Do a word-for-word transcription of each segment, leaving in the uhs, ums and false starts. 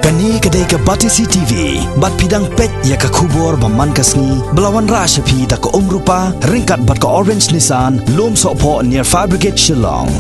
Kane ka dei ka Batesi T V, bad phi dang peit ïa ka khubor ba man ka sngi, ba la wanrah sha phi da ka Umrupa, ryngkat bad ka Orange Nissan, Lumsohphoh near Fire Brigade Shillong.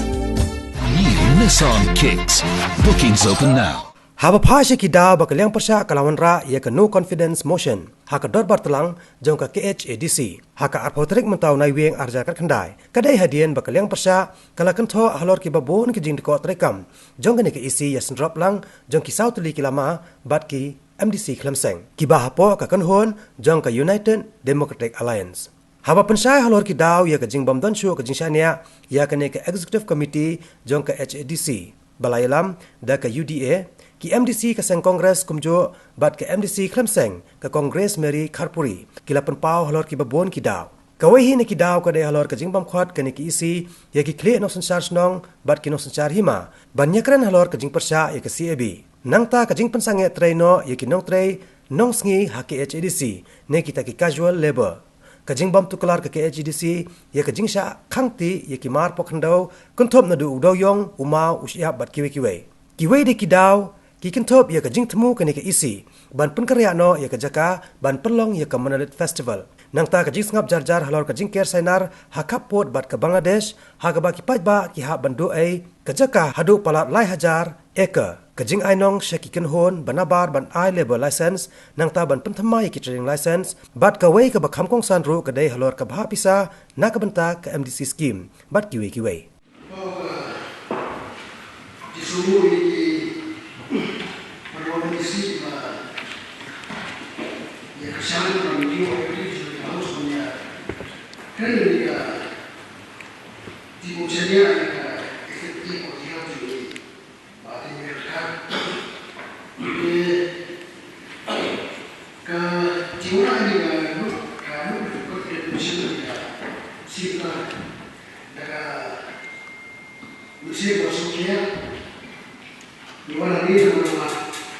New Nissan Kicks. Bookings open now. Haba phai sha ki daw ba ka liang pyrshah ka la wanrah ïa ka no confidence motion ha ka dorbar tlang jong ka K H A D C ha ka arphew tarik mynta u Naiwieng arhajar khatkhyndai, ka dei hadien ba ka liang pyrshah ka la kynthoh halor kiba bun ki jingdkoh treikam jong kane ka E C ïa sngewrap lang jong ki saw tylli ki lama bad ki M D C khlem seng kiba hapoh ka kynhun jong ka United Democratic Alliance. Haba pynshai halor ki daw ïa ka jingbym don shuh ka jingshaniah ïa kane ka Executive Committee jong ka H A D C ba la ïalam da ka U D A, ki M D C ka seng Congress kumjuh bad ka M D C khlem seng ka Congress Mary Kharpuri ki la pynpaw halor kiba bun ki daw. Kawei hi na ki daw ka dei halor ka jingbymkhot kane ka E C ïa ki khlieh nongsynshar shnong bad ki nongsynshar hima ban ïakren halor ka jingpyrshah ïa ka C A B. Nangta ka jingpynsangeh trei noh ïa ki nongtrei nongsngi ha K H A D C ne kita ki casual labour. Ka jingbym tuklar ka K H A D C ïa ka jingshah khangtih ïa ki mar pokhyndew kynthup naduh u dewiong, u maw, u shyiap bad kiwei kiwei. Kiwei de ki daw ki kynthup ïa ka jingthmu kane ka E C ban pynkynriah noh ïa ka jaka ban pynlong ïa ka Monolith Festival. Nangta ka jingsngap jarjar halor ka jingker sainar ha khappud bad ka Bangladesh ha kaba ki paidbah ki hap ban duh ei ka jaka haduh palat lai hajar acre. Ka jingainong sha ki kynhun ba nabar ban ai labour license nangta ban pynthymmai ïa ki trading license bad kawei kaba kham kongsan ruh ka dei halor ka bhah pisa na ka bynta ka M D C scheme bad kiwei kiwei. Ka jiwa ni ka nuk, ka nuk, ka nuk, ka nuk, ka nuk, ka nuk, ka nuk, ka nuk, ka nuk, ka nuk,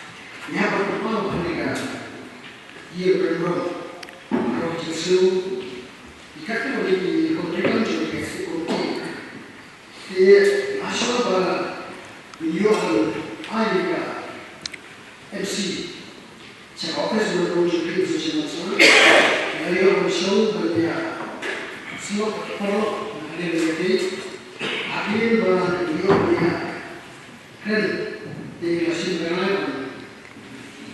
ka nuk, Te, lashwa ba, ngi ïoh ban ai ka M C sha ka office jong ka Regional Social Council, ngi la ïoh ban shong ban ïa sngewthuh paralok na ka liang jong ka, hadien ba ngi ïoh ban ïa kren, te ngi la shim bynriew ban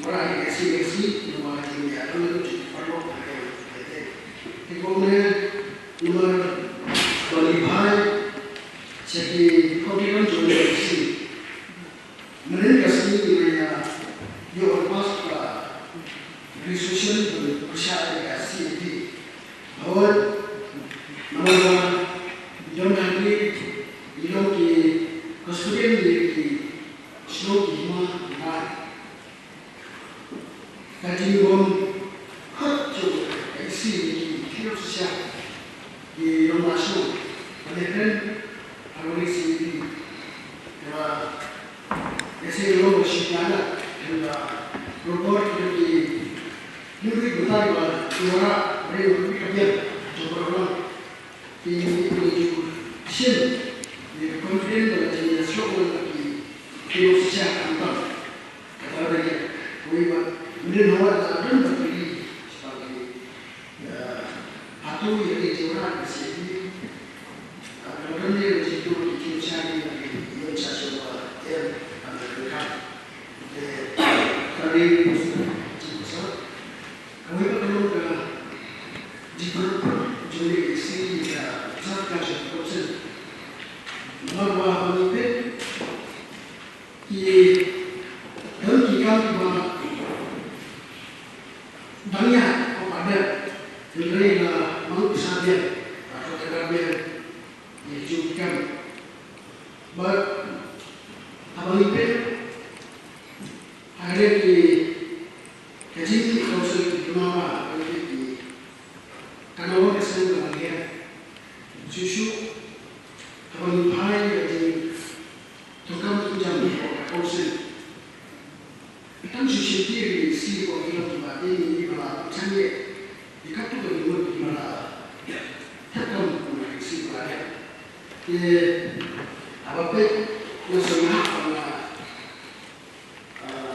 Ora ïa ka C S C, namar jingïalang jong ki paralok ha ka ïing. Te kumne, namar ba ngi phai sha ki khawtiram jong ka C S C. Mynhynnin ka sngi ngi la ïoh ban pass ka resolution ban pyrshah ïa ka C A D. Hooid, namar ba ngi don hangne, ngi long ki custodian ïa ki shnong ki hima ki rai. Ka jingbymkhot jong ka E C ïa ki khyndew shisha ki rangbah shnong ban ïakren ha kane ka C A D. Te ba ka seng long ba shu ïaid kynda ka por ki dei ki hynriew batai ba ki wanrah ba dei ka biang jong ka ram. Te ngi ju shim ïa ka confidence ba la jin ïa shlok lang ki khyndew shisha khamtam. Kata ka dei kawei ba mynhynnin hawat la don ba ki ri sha ki, eh, atu ïa ki jiwra ka C A D. Ka don ne ba jin dur ki khyndew shisha ki ïa ki ïa sha sha ba em ka ka ka. Te ka dei ka dei ka dei Kawei pat ka long ka jingpynrem jong ka E C ïa ka Sub Culture Council. Namar ba haba ngi peit ki don ki kam kiba dang ïaid hapoh ka dep, hynrei la mang pisa biang, la thoh ka biang ïa ki jong ki kam. Bad haba ngi peit ha kane ki Ka jingkit council ki duna ba ka jingkit ki. Ka na wan ka seng ka ba ngi. Shuh shuh ka ba ngi phai ka jingthoh kam tu jam ka council. Ka tam shuh shuh ki ri si ko ki long ki ba dei ni ba la chang ye. Ni ka tu ka ni mo ki ba la. Thap kam ko na ri si ba la. Ke aba pe na song ha ba na. Ah,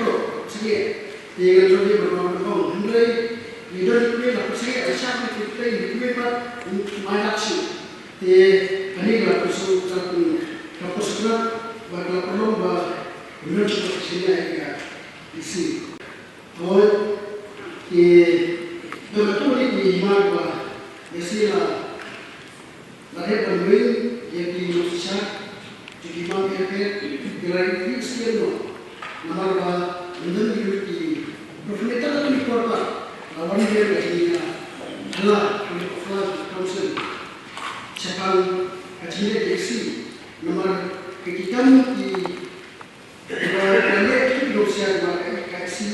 baroh, shisha. Te ngan ïa ba ngan ong hynrei ngi don kmie la pyrshah, la shah kmie, kmie pat, mai lak shu. Te kane la pyrshah, la pyrshah, la pyrshah, ba la pynlong ba ngin ïa shu ïa ka isi. Hooid, te don katto katne ki hima ba ïa shisha la dep ban weng ïa ki nongshit sha, ki hima pher pher, ki la ri shisha noh. Namar ba ynda ki ri ki, ba pynlong ïa ka por ba la wan ïa ka jingïa hala, ka ri ka council shaphang ka jingïa ka isi. Namar ka ki kam ki Ba ka leh ki nongshit ba ka, ka isi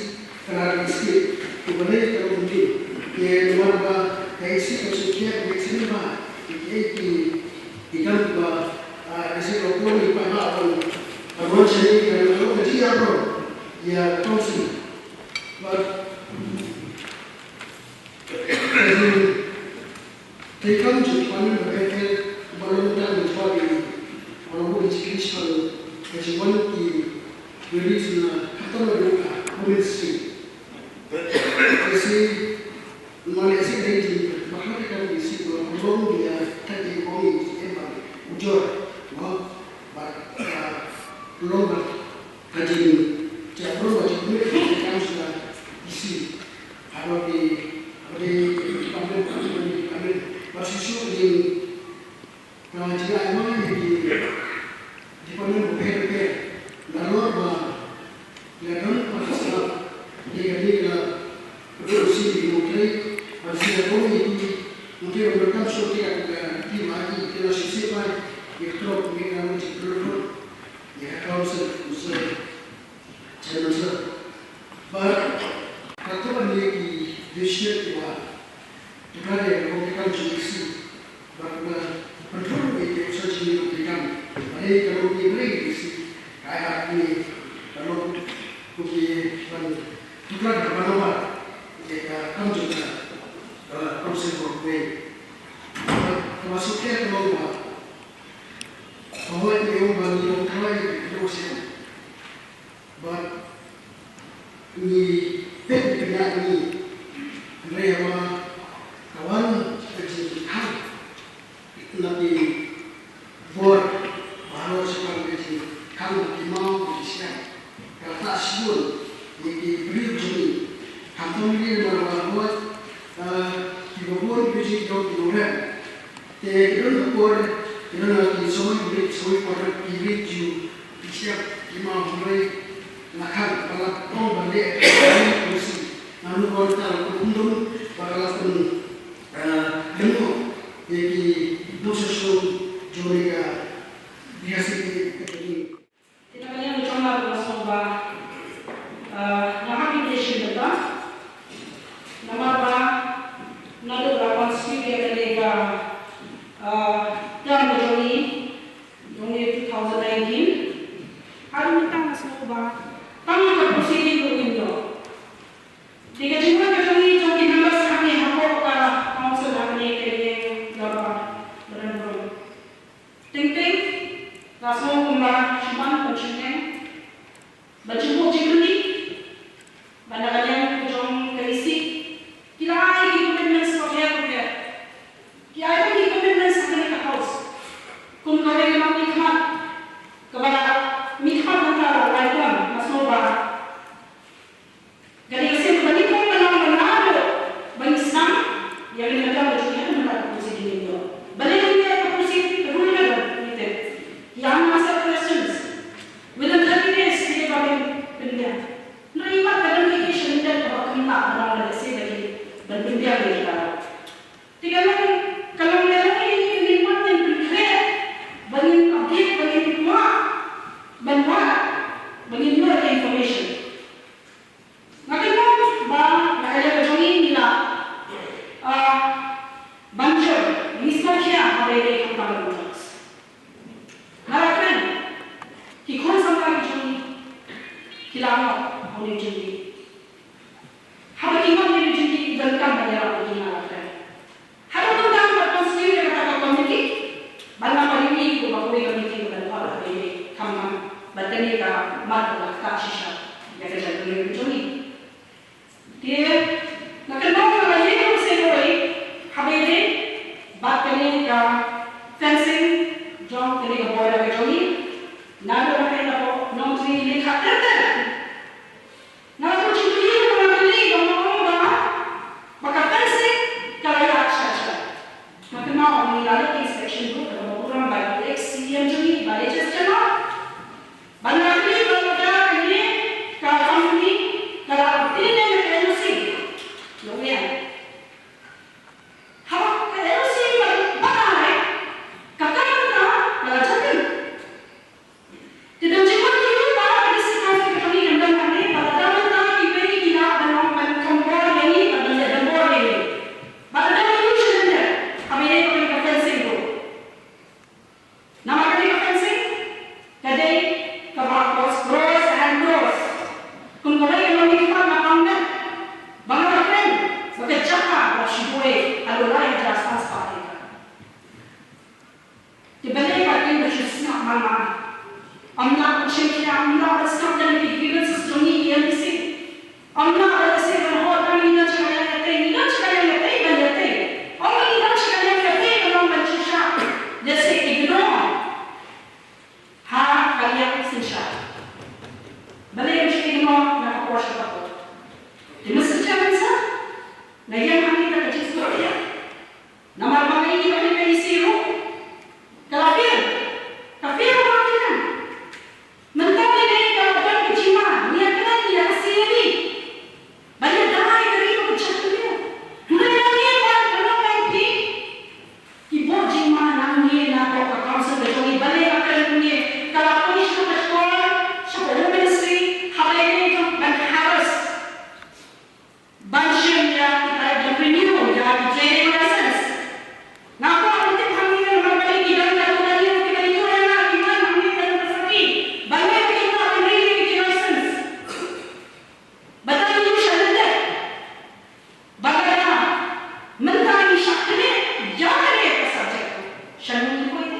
ka la ri state. Te ba leh ka ruh mynta. Te namar ba ka isi ka shu kher ka isi ba ki, ki, ki, ki kam ba, ah, ka isi ka pun ki paidbah ban, ban wan shane ka ruh ka jingïaroh ïa ka council. But Treikam jong ki department ba pher pher, ba long tang jong ki, ba long ki, ki, ka jingwan ki queries na kata la long ka Women's Street. Isi, mane isi dei jingbakhraw ka isi ba long ïa ka jingong ïa ki em ba ujor, no? Ba, ah, long ba Ka jingïaroh ba jingmih ka kam sha isi. Haduh ki, haduh ki department, department, department. Ba shisha ka jing, ka jingïaroh ïa ki department ba pher pher. Nalor ba ïa don ba ka sla. Ïa ka dei ka, ka dei usi ki nongtrei. Ba shisha ka jingïaroh ïa ki nongtrei ba donkam shuh ki, ka, ki, ki, ki la shisha ba ïa ka trok, ïa ka trok. Ïa ka council, council. Chairman sir. Bad kato ban ïa ki dishit ki wa tukar ïa ka kong ki kam jong isi. Bad ba pynthut ïa ki officer jong ngi ki kam. Bad ïa ka long ïa ki isi. Ka ai hap ïa ka long kum ki ban tukar ka ban nombar ïa ka kam jong ka, uh, council work way. Bad ka masuk ïa ka long ba. Ka hoi ïa ka long ba ngi long kawai ïa ka long siang. Bad ngi peit ngi peit ngi, hynrei haba ka wan ka jingkhang na ki bor baroh shaphang ka jingkhang na ki maw na ki siang, ka la tah shibun ïa ki briew jong ngi. Khamtam ngi namar ba hooid, eh, kiba bun ki jingdon ki nongrem. Te ki don ka por, ki don ki sawei minit, sawei por ki rit ju, ki siap, ki maw hynrei la khang, ba la ong ba leh ka polisi. Nangno ba ka la kum dum, ba ka la kum, eh, lyngngoh ïa ki nongshong shnong jong ka D H C ki. Te na ka liang jong nga nga sngew ba, ah, nga hap ïa ka shisha mynta. Namar ba naduh la constitute ïa kane ka, ah, term ka jong ngi, jong ngi two thousand nineteen. Haduh mynta nga sngew ba tang ka proceeding ruh ngim ïoh. Te ka jingwan ka jong ngi jong ki members hangne hapoh ka council hangne ka ïeng Dorbar Barangbrum. Teng teng, nga sngew kumba shu man ban shu ïeng, ban shu buh jingkylli, ban da ka liang ka jong ka E C, ki la ai ki commitments ba pher ba pher. Ki ai ki commitments ha kane ka house. Kum kawei ka mihkhmat, kaba mihkhmat hangta la lai term, nga sngew ba Ka dei ka sien ba ngi kong ka long ba naduh ba ngi sdang ïa kane ka term ka jong ngi haduh mynta ka proceeding ngim ïoh. Balei ngim ïoh ka proceeding, ka rule ka don, ngi tip. Nga la kren, ki khun samla ki jong ngi ki la ngop ha une u jingkit. Haba ki ngop ïa une u jingkit, ki donkam ban ïarap ïa ki, nga la kren. Haduh mynta nga pat constitute ïa kata ka committee ban nang ïohi ïa kaba kawei ka meeting ka ban hol ha Baidei, khamtam bad kane ka mat ka la ktah shisha ïa ka jaitbynriew ka jong ngi. Te nga kynmaw ba la ïeng u sei kawei ha Baidei bad kane ka fencing jong kane ka border ka jong ngi. Naduh mynta hapoh Nongthymmai lynti ter ter. Nga la pynshai ïa ka, nga la kylli, ba nga ong ba, ba ka fencing ka la ïaid sha sha. Nga kynmaw ba ngi la leit inspection ruh, kaba burom ba i ex C M jong ngi, ba H S Chenawat. Ba nga la kylli ba lada kane ka company ka la obtain ïa ka N O C. Ïa u ïa. Haba ka N O C ba, ba ka la, ka company ka la jam. Te don jingmut ïa u ba ka District Council ka jong ngi kan don hangne, ba lada mynta kiwei ki lah ban ong ban thombor ïa ngi, ban leh thombor ïa ngi. Ba lada ngi ïoh sha lyndet, haba ïadei bad ka fencing ruh. Namar kane ka fencing ka dei kaba cost crores and crores. Kum kawei ka long ngi pat na pang met. Ba nga la kren ba ka jaka ka la shu duwai haduh lai hajar san spah acre. Te balei pat kin ba shu sngap man man? Ym lah ban shim khia, ym lah ban sngap ïa ki grievances jong ngi ki M D C. Ym lah ban lehse ban hot ba ngi don sha ka liang ïatei, ngi don sha ka liang ïatei ban ïatei. Ym ba ngi don sha ka liang ïatei ban long ban shisha. Lehse ignore ha ka liang synshar. Balei ban shu ignore na ka por sha ka por? Te Mister Chairman Sir, nga ïeng hangne da ka jingsngewsih. Namar ba nga ïohi ba ka E C ruh ka la fail, ka fail ruh ka fail. Mynta ngi dei ka don ka jingma, ngi ïakren ïa ka C A D. Ba ïa dai ka ri ka jaitbynriew. Hynrei nangne ba ka long ba phi ki bud jingma nangne na ka council ka jong ngi, balei ka kren kumne, ka la poi sha ka shkor, sha ka Home Ministry, ha ba ïadei jong ban harass. Ban shim ïa ki, ban renew ïa ki trading license. Nga kwah ban tip hangne namar balei ki don ïa ki, balei ki don ïa ki, ki wan hangne ki don ïa ki. Balei ki kwah ban renew ïa ki license? Ba dang ïoh sha lyndet. Ba lada mynta ngi shah kynnoh ïa kane ka subject, shano ngi poi te?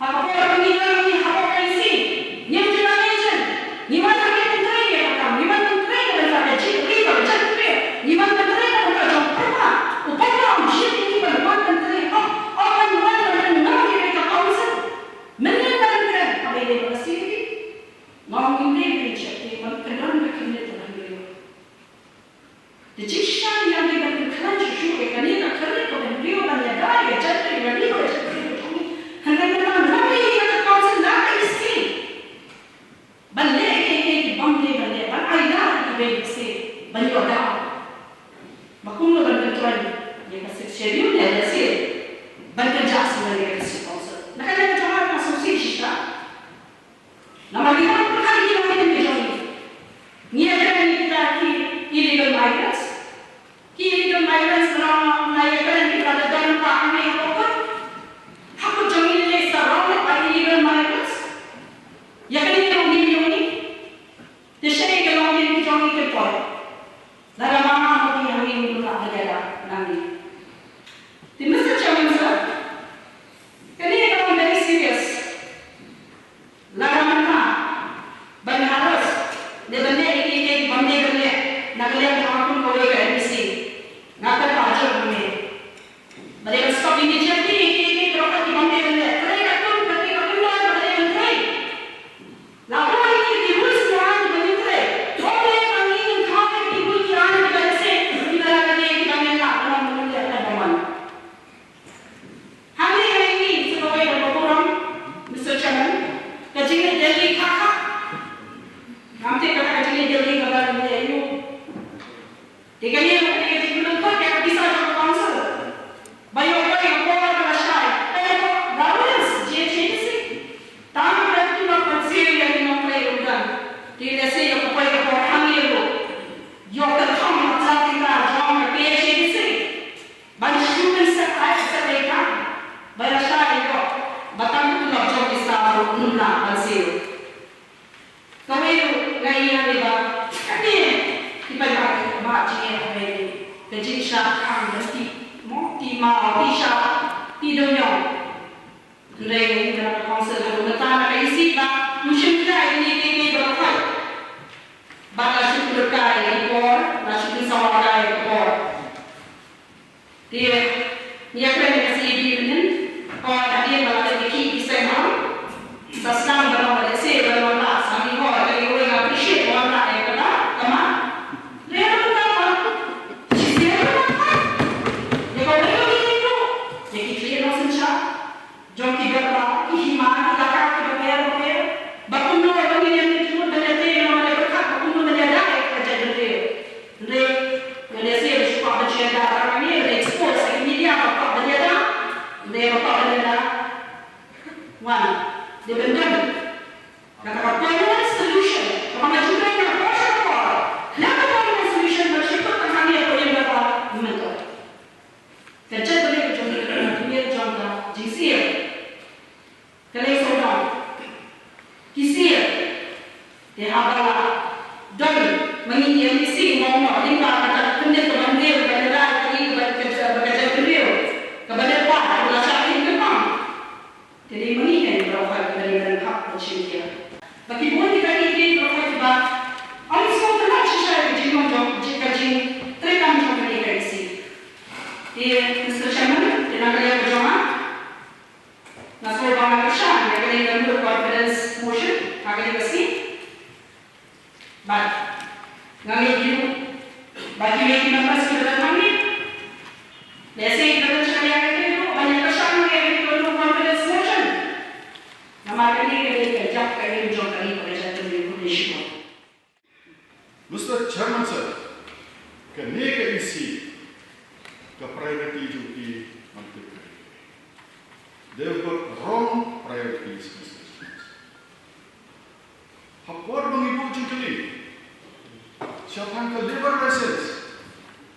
Ha ka por ba ngi don ngi hapoh ka E C, ngim ju don agent. Ngi wan ban trei ïa ka kam, ngi wan ban trei ïa ka kam, ka jingtrei ka jingtrei. Ngi wan ban trei ïa ka kam jong u Papa. U Papa u jied ïa ngi ban wan ban trei. Ym, ym ban wan ban wan ïa ka council. Mynnin ban trei, ka dei ba ka C A D. Nga ong ym dei ban check te ban kynran ka kynran ka hynriew. Te jingshisha ïa ngi ban kyntiew shuh shuh ïa kane ka kynran ka hynriew ban ïada ïa ka jaitbynriew, ïa ka jaitbynriew jong ngi. Hynrei ngi ban ïada ïa ka council na ka E C. Ban leh ïa ki bym dei ban leh, ban ai lad ïa ki ba ïeit, ban ïada. Ba kumno ban kyntrei ïa ka Sixth Schedule, ïa lehse ban kynjah shuh ïa ka District Council. Na ka liang ka jong nga nga sngewsih shisha. Namar ngi tang pyrkhat ïa ki longdien ki jong ngi. Ngi ïakren ïa kita ki illegal migrants. Ki illegal migrants ba nga ïakren ïa kita, lada don ka hangne hapoh kut, ha kut jong ngi lei surrounded by illegal migrants. Ïa kane ruh ngim ïohi. Te shaei ka longdien ki jong ngi kin poi? Lada ma nga ma phi hangne ngim lah ban ïada nangne. Te Mister Chairman Sir, kane ka long very serious. Lada mynta ban harass ne ban leh ïa kiei kiei ki bym dei ban leh na ka liang jong nga kum kawei ka M D C, nga kyrpad jur hangne ba dei ban stop immediately ïa kiei kiei ki rukom ki bym dei ban leh. Trei katkum, trei katkum, ba dei ban trei. La buh ïa ki rules ki aiñ kiba ngin trei. Ym dei ba ngin thaw ïa ki rules ki aiñ kiba lehse kiba la, kiba ngin lah ban ong ba ngin leh katba mon. Hangne ha ïing sa kawei da ka burom, Mister Chairman, ka jingleit Delhi kha kha. Ngam tip kata ka jingleit Delhi kaba la leh ïa u. Te kane ka dei ka jingpynlong pat ïa ka pisa Kam da ti mo, ti ma, ti sha, ti do nyong. Hynrei ngi ka council ha ka mynta na ka isi ba ym shim ïa ine kine ki ba khoi. Ba la shu pynlehkai ïa ki por, la shu pynsawa kai ïa ki por. Te ngi ïa kren ïa ka C A B mynnin, ko hadien ba la dep ki ki seng ha. Sa sdang ba long ba lehse ba long ba sa ngi ko ka ïa wei nga appreciate ba long ba ïa ka ba ka ma. Re ba ka ma. Shi sia ba ka ma. Ïa ka wei ïa ki ïa ki ïa ki ïa ki ïa ki ïa ki jong ki ba ba ki hima ki laka ki ba ker ba ker. Ba kumno ba ngi ïa ki jumut ba ïa te ba ïa ka ba kumno ba ïa da ïa ka jaitbynriew. Hynrei nga lehse ba shu kwah ban share da ka rangi, hynrei expose ha ki media ba kwah ban ïada, hynrei ba kwah ban ïada. Wan, dei ban don kata ka permanent solution. Kaba nga shu kren nga por sha por. Khlem ka permanent solution ba shu kut ka hangne ko ïa ba mynta. Ka jaitbynriew ka jong ngi ka dei ka jong ka jingsiew. Ka lei sawdong. Ki siew. Te haba la don ma ngi ki M D C mo mo lyngba kata ka kyndit kaba ym dei kaba ïada ïa ka ri kaba ka ja-, ba ka jaitbynriew kaba dei pat kaba la shah ïing kyrpang. Te dei ma ngi kan ba la hap kaba dei ban hap ban shim khia. Ba ki bun kita ki ki ba la hap kiba ym sngewtynnat shisha ïa ka jinglong jong ka jingtreikam jong kane ka E C. Te Mister Chairman, te na ka liang ka jong nga, nga sngew ba nga kyrshan ïa kane ka mut confidence motion ha kane ka sngi. Bad nga ngeit ruh ba kiwei ki members kiba don hangne, lehse kiba don sha ka liang kane ruh ban ïa kyrshan ïa kane ka mut confidence motion. Namar kane ka dei ka jaka ïa ka jong ka ri bad ka jaitbynriew khublei shibun. Mister Chairman Sir, kane ka E C ka priority jong ki man ka. They've got wrong priorities, Mister Chairman Sir. Ha por ba ngi buh jingkylli shaphang ka liquor license,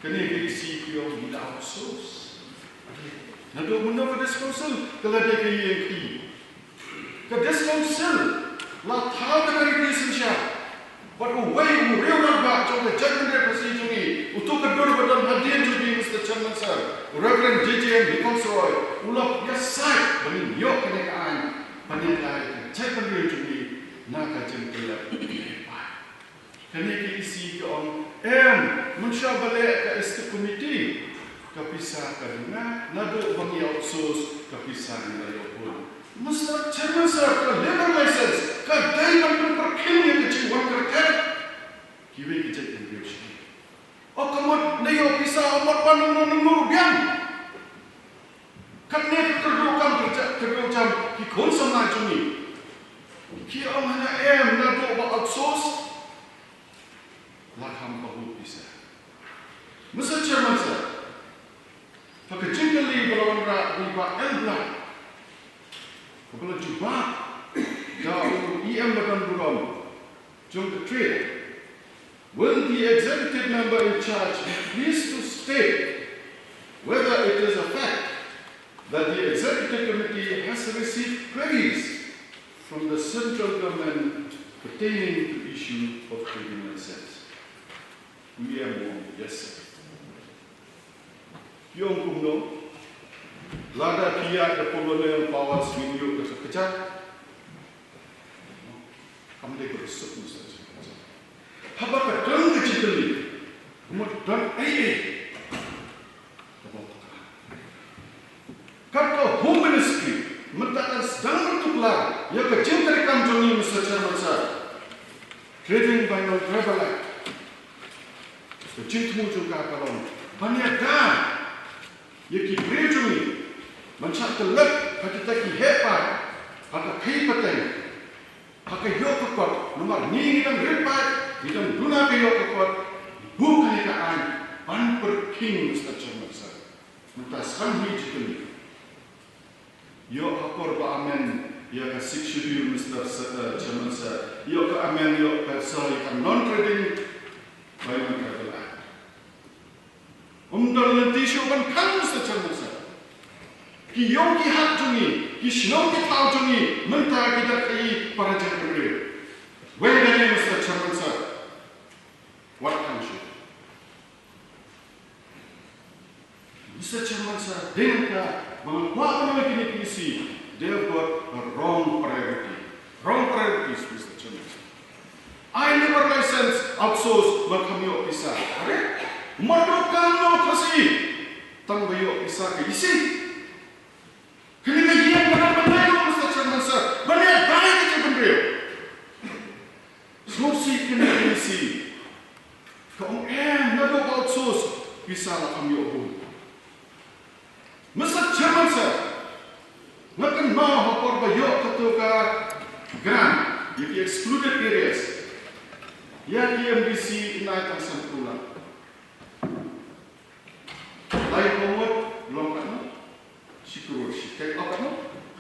kane ka E C ki ong ngi la outsource. Naduh mynno ka District Council ka la dei ka ïing ka ïing. Ka District Council la thaw da ka riti synshar. Bad uwei u rangbah jong ka jaitbynriew Khasi jong ngi, uto ka dur ba don hadien jong ngi, Mister Chairman Sir, u Reverend J J M Nichols Roy, u la ïasaid ban ïoh kane ka aiñ ban ïada ïa ka jaitbynriew jong ngi na ka jingpynlong. Kane ka E C ka ong em, mynshuwa ba leh ka Executive Committee ka pisa ka dei na, naduh ba ngi outsource ka pisa ngi la ïoh bun. Mister Chairman Sir, ka liquor license ka dei ban pynpyrkhing ïa ka jingwan kyrkieh. Kiwei ki jait ki briew shi. O ka mut ne ïoh pisa o mut ban nang nang nang biang. Katne ka kyrduh kam kyrja kyrduh jam ki khun samla jong ngi. Ki ong hana em naduh ba outsource. La kham ka bud pisa. Mister Chairman Sir, ha ka jingkylli ba la wanrah da i Bah L Blunt, kaba la jubab da u E M Madanburom jong ka Trade, will the executive member in charge please to state whether it is a fact that the executive committee has received queries from the central government pertaining to issue of trading license. Yes, sir. Ki ong kumno? Lada phi ïa ka Colonial Powers ngin ïoh ka kjat. Kam dei ka suk musa. Haba ka don ka jingkylli, ka mut don ei ei. Kat ka Home Ministry mynta kan sdang ban tuklar ïa ka jingtreikam jong ngi, Mister Chairman Sir. Trading by Non-Tribal Act. Ka jingthmu jong ka ka long ban ïada ïa ki briew jong ngi ban shah tyllep ha kita ki heh paid, ha ka khaii pateng, ha ka ïoh ka kot, namar ngi ngi dang rit paid, ngi dang duna ka ïoh ka kot. Buh kane ka aiñ ban pyrkhing, Mister Chairman Sir. Mynta sdang hi jingkylli. Ïoh ha por ba amend ïa ka Sixth Schedule, Mister Sir, eh, Chairman Sir. Ïoh ka amend ïoh ka sa ïa ka Non-Trading by Non-Tribal Act. Ym don lynti shuh ban khang, Mister Chairman Sir. Ki ïong ki hat jong ngi, ki shnong ki thaw jong ngi mynta ki da khaii para jait bynriew. Wei na ngi, Mister Chairman Sir. Wat khang shuh. Mister Chairman Sir, dei na kata ba nga kwah ban ong ïa kine ki E C, they've got a wrong priority. Wrong priorities, Mister Chairman Sir. Ai liquor license outsource, ba kham ïoh pisa. Are? Marduk kam ïoh pisa. Tang ba ïoh pisa ka E C. Kane ka ïing ka dang ban ïoh, Mister Chairman Sir. Ban ïa dai ka jaitbynriew. Sngewsih kane ka E C. Ka ong em, naduh outsource, pisa la kham ïoh bun. Mister Chairman Sir, nga kynmaw ha por ba ïoh kato ka grant ïa ki excluded areas, ïa ki M D C, nai tang san klur. Lai ka ngut long katno? Shi klur, shi, kai, oh, katno?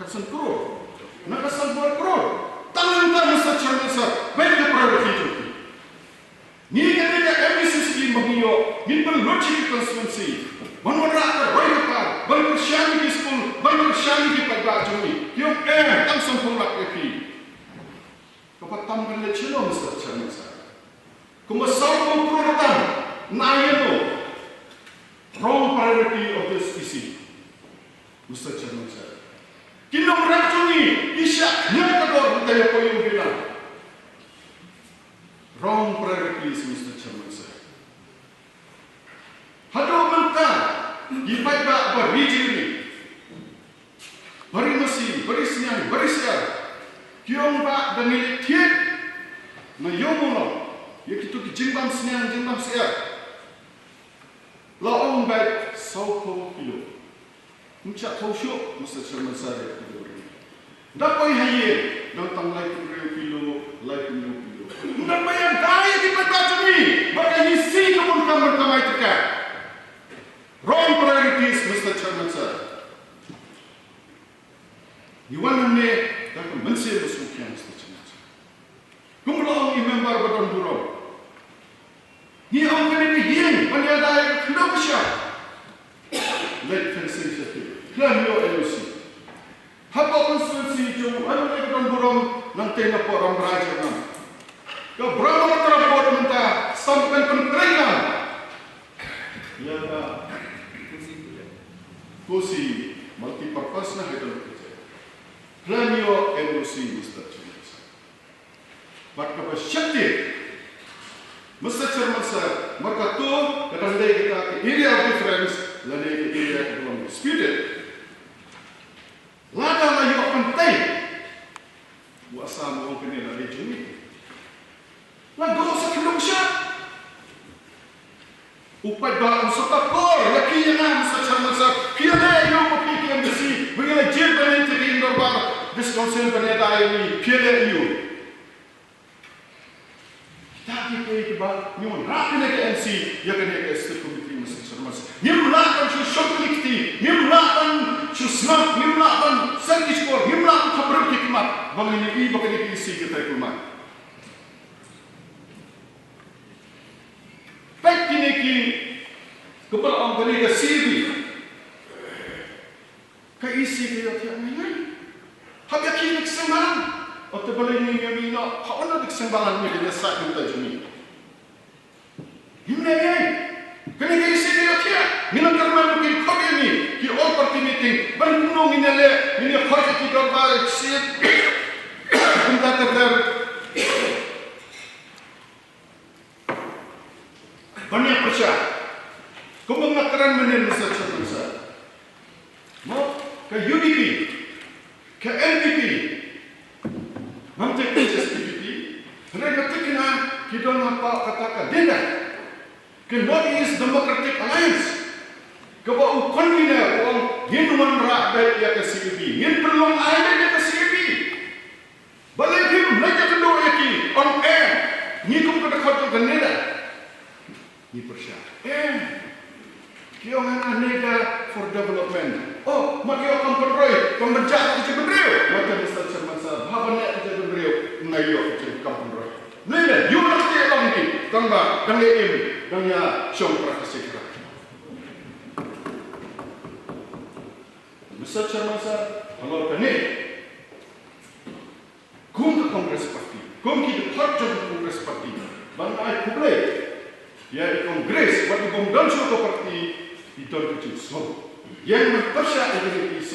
Khatsan klur. Na ka san klur. Tang nangta, Mister Chairman Sir, ban ïa ka priority jong ki. Ngi kane ka M D C scheme ba ngi ïoh, ngin pynlut sha ki constituency. Ban wanrah ka roi ka par, ban kyrshan ïa ki skul, ban kyrshan ïa ki paidbah jong ngi. Ki ong em, tang sanphew lak ïa phi. Kaba tam kan leit shano, Mister Chairman Sir? Kumba sawphew klur tam, na ïano? Wrong priority of this E C, Mister Chairman Sir. Ki nongrep jong ngi ki shah khñiot ka dor hangta ïa poi ïa u bilang. Wrong priorities, Mister Chairman Sir. Haduh mynta ki paidbah ba ri jong ngi, ba ri masi, ba ri sniang, ba ri syiar, ki ong ba da ngi leit thied na ïew Mawlong ïa kito ki jingbam sniang, jingbam syiar. La ong beit sawphew kilo. Ym shah thaw shuh, Mister Chairman Sir, ïa kito ki briew. Da poi ha ïing, dang tang laiphew hynriew kilo, laiphew hynñiew kilo. Ym da poi ïa dai ïa ki paidbah jong ngi, ba ka E C ka bun kam ban kamai tyngka. Wrong priorities, Mister Chairman Sir. Ngi wan hangne da ka mynsiem ba sngewthiang, Mister Chairman Sir. Kumba la ong i member ba don burom, ngi ong kane ka ïing ban ïada ïa ka khyndew ka shyiap. Leit fencing sha ki, khlem ïoh N O C. Hapoh constituency jong u M L A ba don burom, nangtei napoh Rambrai Jyrngam, ka Brahmaputra Board mynta, sdang ban pyntrei kam ïa ka Kosi Multipurpose na Hyderabad. Khlem ïoh N O C, Mister Chairman Sir. Bad kaba sheptieng, Mister Chairman Sir, markato ka dang dei kata ka area of difference lane ka area ka long disputed. Lada la ïoh pynthei, u Assam u ong kane la dei jong ngi. La duh sa khyndew shyiap. U paidbah un sa takor ïa ki ïa nga, Mister Chairman Sir, phi ïaleh aïu ma phi ki M D C, ba ngi la jied ban ïa ki ïing dorbar District Council ban ïada ïa ngi, phi ïaleh aïu? Kita ki kaei kiba ngi wanrah kane ka M C ïa kane ka Executive Committee, Mister Chairman Sir. Ngim lah ban shu shong kine ki kti, ngim lah ban shu sngap, ngim lah ban seng ki shkor, ngim lah ban kham briew ki khmat ba ngin ïohi ba kane ka E C ka trei kulmar. Peit kine ki, kumba la ong kane ka C A B, ka E C ka ïohthiah ngai ngai. Hap ïa ki da ki seng balang. Ot te balei ngi ngi ïohi noh, ha uno da ki seng balang ngi dang ïa sait na ka bynta jong ngi? Hynrei kane ka E C ka ïohthiah. Ngi nang kyrmen ba kin khot ïa ngi ki all party meeting, ban kumno ngin ïaleh, ngin ïa khot ïa ki dorbar, ïa ki seng, kumta ter ter. Ban ïa pyrshah. Kumba nga kren mynnin, Mister Chairman Sir, mo, ka U D P, ka N P P, ngam tip H S P D P, hynrei nga tip kine ki don hapoh kata ka dina, ka North East Democratic Alliance, kaba u convener u ong ngin wanrah beit ïa ka C A B, ngin pynlong ai beit ïa ka C A B. Balei phim leit ïakynduh ïa ki, ong em, ngi kum ka dkhot jong ka NEDA. Ngi pyrshah, em, ki ong hana NEDA for development. Oh, ma ki ong kam pynroi, kam pynjah ka jaitbynriew. Wat ïa Mister Chairman Sir, haba neh ka jaitbynriew, ngi ïoh ka jingkam pynroi. Ngi leh, ïoh na ka jaitbynriew ngi, tang ba dang ïa im, dang ïa shong pra ka shipra. Mister Chairman Sir, halor kane, kum ka Congress Party, kum ki dkhot jong ka Congress Party, ban ai khublei ïa i Congress, wat i bym don shuh ka party, Ki don ki jingsngew. Ïeng ban pyrshah ïa kine ki E C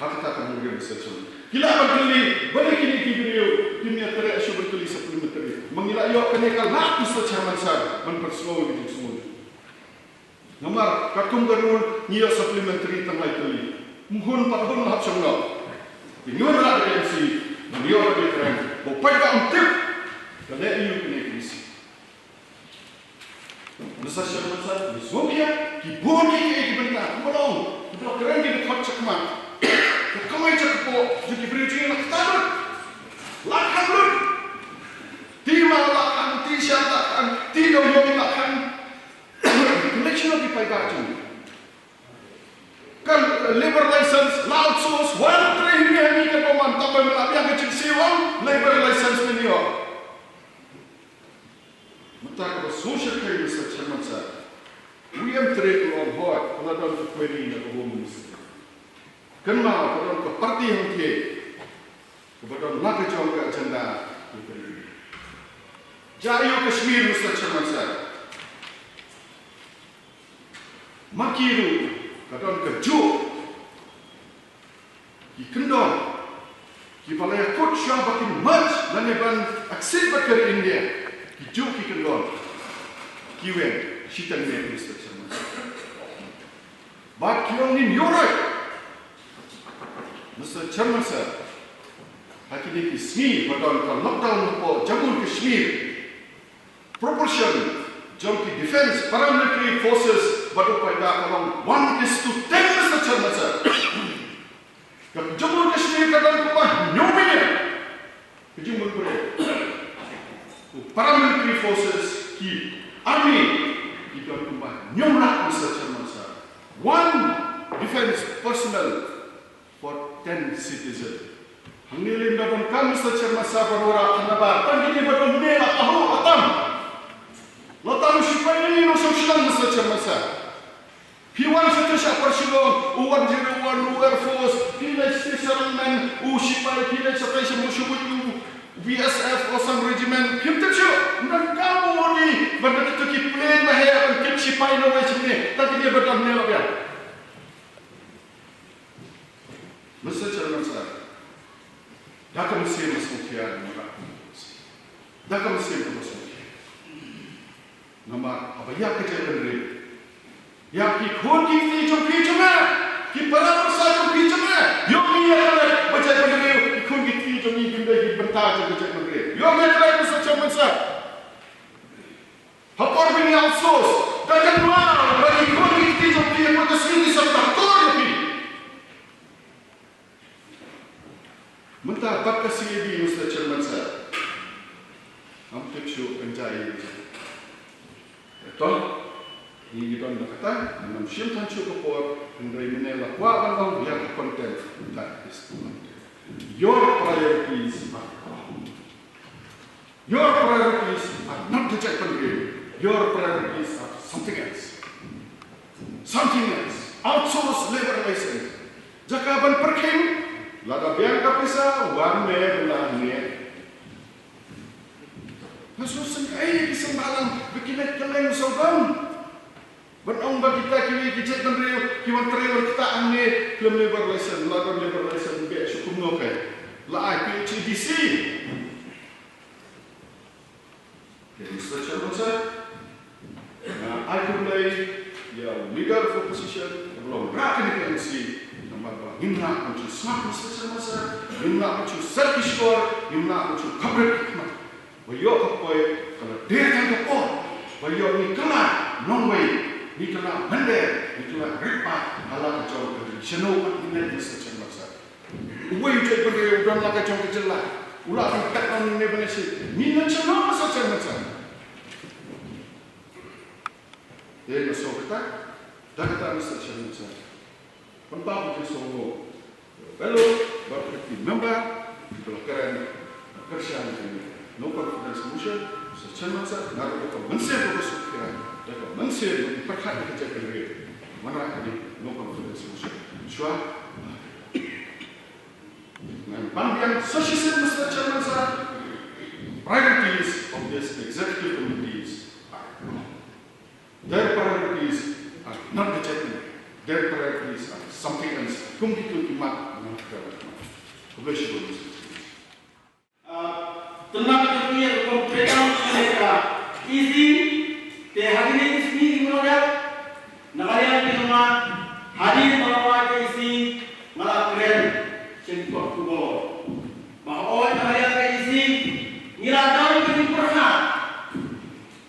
ha kata ka nongrim, Mister Chairman. Ki lah ban kylli, balei kine ki briew kim ïatrei shuh ban kylli supplementary? Ma ngi la ïoh kane ka lad, Mister Chairman Sir, ban pynsngew ïa ki jingsngew. Namar katkum ka rule ngi ïoh supplementary tang lai tylli. Mhun pat hun la hap shong noh. Te ngi wan rah da ka M C, ngi ïoh ka different. Ba u paidbah um tip. Ka leh aïu kine ki E C. Mister Chairman Sir, ngi sngewthuh, ki bun ki, ki bynta, kumba long, ki ba kren ki dkhot shakhmat. Ka kamai shapoh jong ki briew jong ngi la kata lut. La khang lut. Te ma la khang, te sha la khang, te dewïong la khang. Connection of ki paidbah jong ngi. Ka labour license la outsource, wan trei hi ha ngi ka bymman, tang ba me la biang ka jingsiew, labour license me ïoh. Mynta kaba sngewsih, Mister Chairman Sir, u ïam trei u ong hooid, ka la don ka query na ka Home Ministry. Kynmaw, ka don ka party hangtei kaba don la ka jong ka agenda. Jia ïa u Kashmir, Mister Chairman Sir. Ma ki ruh ka don kajuh ki kyndon kiba la ïakut shuwa ba kin merge lane ban accede bad ka ri India. Kijuh ki kyndon ki weng shiteng ne, Mister Chairman. Bad ki ong ngin ïuhroit, Mister Chairman Sir, ha kine ki sngi ba don ka lockdown hapoh Jammu and Kashmir. Proportion jong ki defense paramilitary forces bad u paidbah ka long one is to ten, Mister Chairman Sir. Ka Jammu and Kashmir ka don kumba hynñiew million. Ka jingmut briew. U paramilitary forces, ki army, ki don kumba hynñiew lak, Mister Chairman Sir. One defense personnel for ten citizen. Hangne lei ym da donkam, Mister Chairman Sir, ban wanrah khana ba tang kine ba don ne la pahuh atam. La tang u shipai ne nongshong shnong, Mister Chairman Sir. Phi wan sha sha par Shillong, u one zero one, u Air Force, phi leit sha Sharman, u shipai, phi leit sha sha Mushubut, u B S F or some regiment, phim tip shuh, ym donkam u di ban da kito ki plane ba heh ban kit shipai na wei shane, tang kine ba don ne la biang. Mister Chairman Sir, da ka mynsiem ba sngewthiar, da ka mynsiem ba sngewthiar. Namar haba ïa ka jaitbynriew, ïa ki khun ki kti jong phi jong nga, ki para pyrsa jong phi jong nga, ïoh ngi ïa klet ba jaitbynriew, ki khun ki kti jong ngi kim dei ki bynta jong ka jaitbynriew. Ïoh ngi ïa klet, Mister Chairman Sir. Ha por ba ngi outsource, da kynmaw ba ki khun ki kti jong phi ha ka sngi ki sa kyntur ïa phi. Mynta bad ka C A D, Mister Chairman Sir, ngam tip shuh kan jia ïa ngi. Te to, ngi ngi don da kata, ngam shim than shuh ka por, hynrei mynne la kwah ban ong ïa ka content, that is the content. Your priorities are wrong. Your priorities are not the jaitbynriew. Your priorities are something else. Something else. Outsource labor license. Jaka ban pyrkhing, lada biang ka pisa, wan me bynta hangne. Nga sngewsih ei ki seng bhalang ba ki leit kylleng sawdong. Ban ong ba kita kiwei ki jaitbynriew ki wan trei wan ktah hangne khlem labor license, la don labor license beh shuh kumno kai. La ai P H E D C. Te Mister Chairman Sir, nga ai khublei ïa u Leader of Opposition, u long rah kane ka M C, namar ba ngim lah ban shu sngap, Mister Chairman Sir, ngim lah ban shu set ki shkor, ngim lah ban shu khapbrek ki khmat. Ba ïoh ka poi ka la dei tang ka por, ba ïoh ngi kylla nongwei, ngi kylla mynder, ngi kylla rit paid ha la ka jong ka ri. Shano pat ngi leit, Mister Chairman Sir? Uwei u jaitbynriew u don la ka jong ka jylla, u lah ban tek noh ne ban ïashitom. Ngi leit shano, Mister Chairman Sir? Te nga sngew kata, da kata, Mister Chairman Sir, pynpaw ka jingsngewnguh, bad ki member kiba la kren, kyrshan ïa kane ka no confidence motion. Mister Chairman Sir, naduh da ka mynsiem kaba sngewthiar, da ka mynsiem ba pyrkhat ïa ka jaitbynriew, wanrah kane ka no confidence motion. Shuwa ngan pan biang sa shisien, Mister Chairman Sir, priorities of this executive committees are wrong. Their priorities are not the jaitbynriew. Their priority is something else. Kum kitu ki mat, mat, mat. Khublei shibun. Ah, tynat ka tiar kum treikam ka E C, te ha kine ki sngi ki mano dak, na ka liang ki jong nga, hadien ba la wai ka E C, nga la kren sha ki kot khubor ba hooid na ka liang ka E C ngi la don ka jingpyrkhat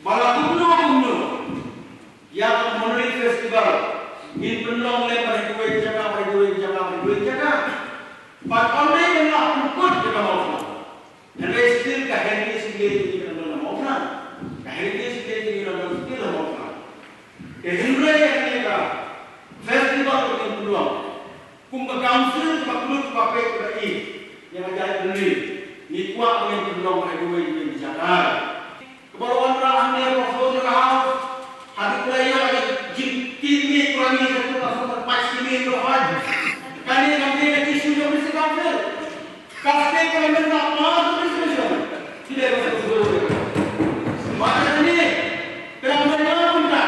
ba la kumno kumno ïa ka Monolith Festival ngin pynlong lem ha kiwei ki jaka, ha kiwei ki jaka, ha kiwei ki jaka. Bad ym dei ban la pynkut ïa ka Mawphlang. Hynrei still ka heritage ngi ka don ha Mawphlang. Ka heritage ngi ka don still ha Mawphlang. Te hynrei ïa kane ka festival ka ngin pynlong. Kum ka council kaba khlud kaba peit kaba ïeit ïa ka jaitbynriew, ngi kwah ba ngin pynlong ha kiwei kiwei ki jaka. Kaba la wanrah hangne ha Mawphlang ka House, haduh ba la ïoh ïa ka jingtip ngi, kaba ngi ka tu ka sngewthuh ba shi ngi ruh hooid. Kane kam dei ka issue jong District Council. Ka state ka la mynta pass resolution. Ki dei ba sa tu. Bad kane ka dang don kumta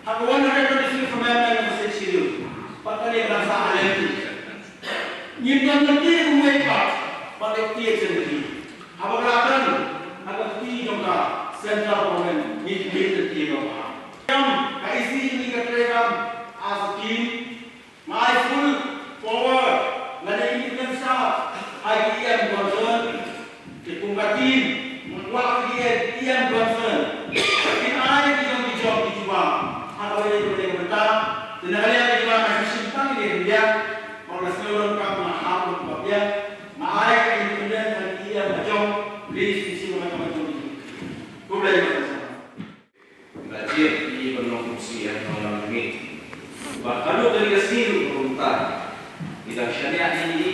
ha ka one hundred twenty-sixth Amendment of the Sixth Schedule. Bad kane ka dang sah ha lynti. Ngim don lynti kumwei pat ba leh tied sha lynti. Haba ka la don ha ka kti jong ka central government, ngi khmih lynti jong ka. Kam ka E C ngi ka treikam as a team, nga ai full power lane independence ha ki E M concern. Te kum ka team, nga kwah ki E M concern kin ai ki jong ki jong ki jubab ha kaba ïadei bad ka bynta. Te na ka liang ka jubab nga sngewsih tang ïa ka liang ba nga sngewlem ka, nga hap lut ba biang. Nga ai ka independence ha ki E M ka jong, please, kin sngewlem ka jong ki jong. Khublei. Nga jied ïa ban long kum C E M jong ka ri. Bad haduh kane ka sngi ruh kumta. Ngi dang shaniah ïa ngi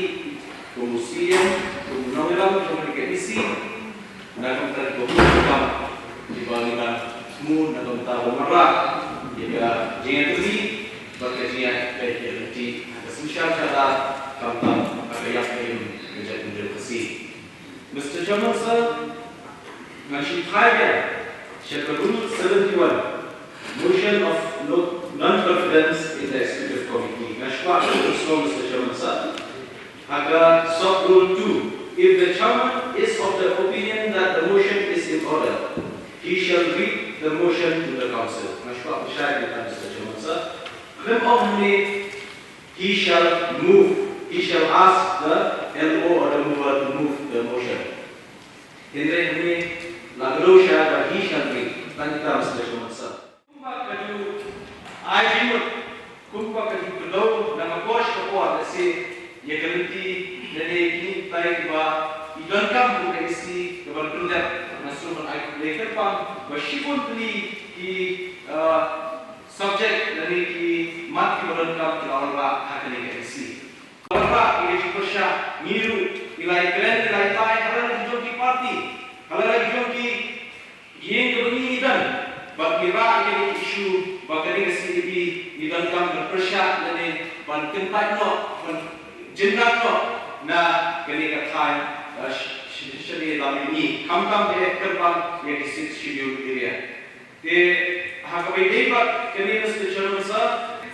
kum u C E M, kum u nongïalam jong kane ka E C. Na ka bynta kiba bun ki kam kiba ngi dang thmu na ka bynta ban wanrah ïa ka jingïatylli bad ka jingïaid ïa ka lynti ha ka synshar jylla, khamtam ha ka ïap ka im ka jaitbynriew Khasi. Mister Chairman Sir, ngan shu phai biang sha ka Rule seventy-one, Motion of no, Non-Confidence in the Executive Committee. Nga shu kwah ban ong, Mister Chairman Sir, ha ka sub rule two, if the chairman is of the opinion that the motion is in order, he shall read the motion to the council. Nga shu kwah ban shai ïa kata, Mister Chairman Sir. Khlem ong hangne, he shall move, he shall ask the L O or the mover to move the motion. Hynrei hangne la kdew shai ba he shall read. Tang kita, Mister Chairman Sir. Kumba ka ju ai jingmut, kumba ka ju kdew na ka por sha ka por, lehse ïa ka lynti lane kine ki tai kiba i donkam kum ka E C kaban pyndep, nga sngewbha ban ai khublei kyrpang ba shibun tylli ki, ah, subject lane ki mat kiba donkam ki la wanrah ha kane ka E C. Wanrah ïa ka jingpyrshah, ngi ruh ngi la ïakren, ngi la ïatai ha la ki jong ki party, ha la ki jong ki ïing kaba ngi don, bad ngi rah ïa kane ka issue ba kane ka C A B ngi donkam ban pyrshah lane ban kyntait noh, ban jyndat noh na kane ka thaiñ, eh, sh-, sh-, shane lam mihngi, khamtam eh kyrpang ïa ki Sixth Schedule area. Te ha kaba ïadei bad kane, Mister Chairman Sir,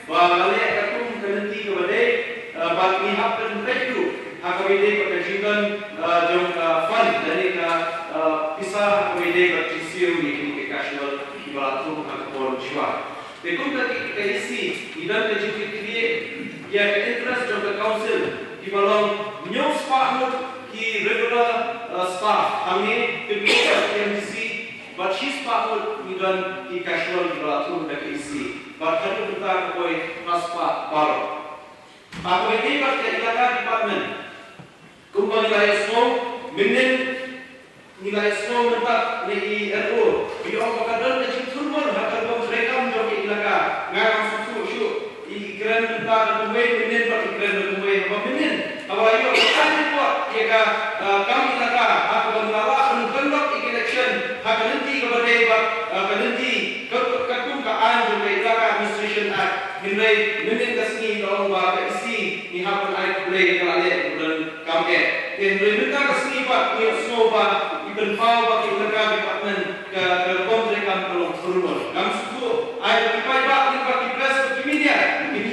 ba la leh katkum ka lynti kaba dei, eh, bad ngi hap ban peit ruh ha kaba ïadei bad ka jingdon, eh, jong ka fund lane ka, eh, pisa ha kaba ïadei bad jingsiew ïa kine ki casual kiba la thung ha ka por mynshuwa. Te kum ka, ka E C ngi don ka jingkitkhlieh ïa ka interest jong ka council kiba long hynñiew spah ngut ki regular, eh, staff hangne, kynmaw ka M D C, bad shispah ngut ngi don ki casual kiba la thung da ka E C. Bad haduh mynta ka poi phra spah baroh. Ha kaba ïadei bad ka elaka department, kumba ngi la ïohsngew mynnin, ngi la ïohsngew mynta na i R O, i ong ba ka don ka jingthurmur ha ka rukom treikam jong ka elaka. Nga ngam sngewthuh shuh i kren mynta da kumwei, mynnin pat i kren da kumwei. Haba mynnin, haba la ïoh ka report ïa ka, ah, kam elaka, ha kaba ngi la lah ban conduct ïa ka election ha ka lynti kaba dei bad, ah, ka lynti ka, ka, katkum ka aiñ jong ka Elaka Administration Act. Hynrei mynnin ka sngi la ong ba ka E C ngi hap ban ai khublei ïa ka la leh kaba donkam eh. Te hynrei mynta ka sngi pat ngi ïohsngew ba i pynpaw ba ka elaka department ka, ka rukom treikam ka long thurmur. Ngam sngewthuh ai ba ki paidbah, ba ki press, ba ki media, kin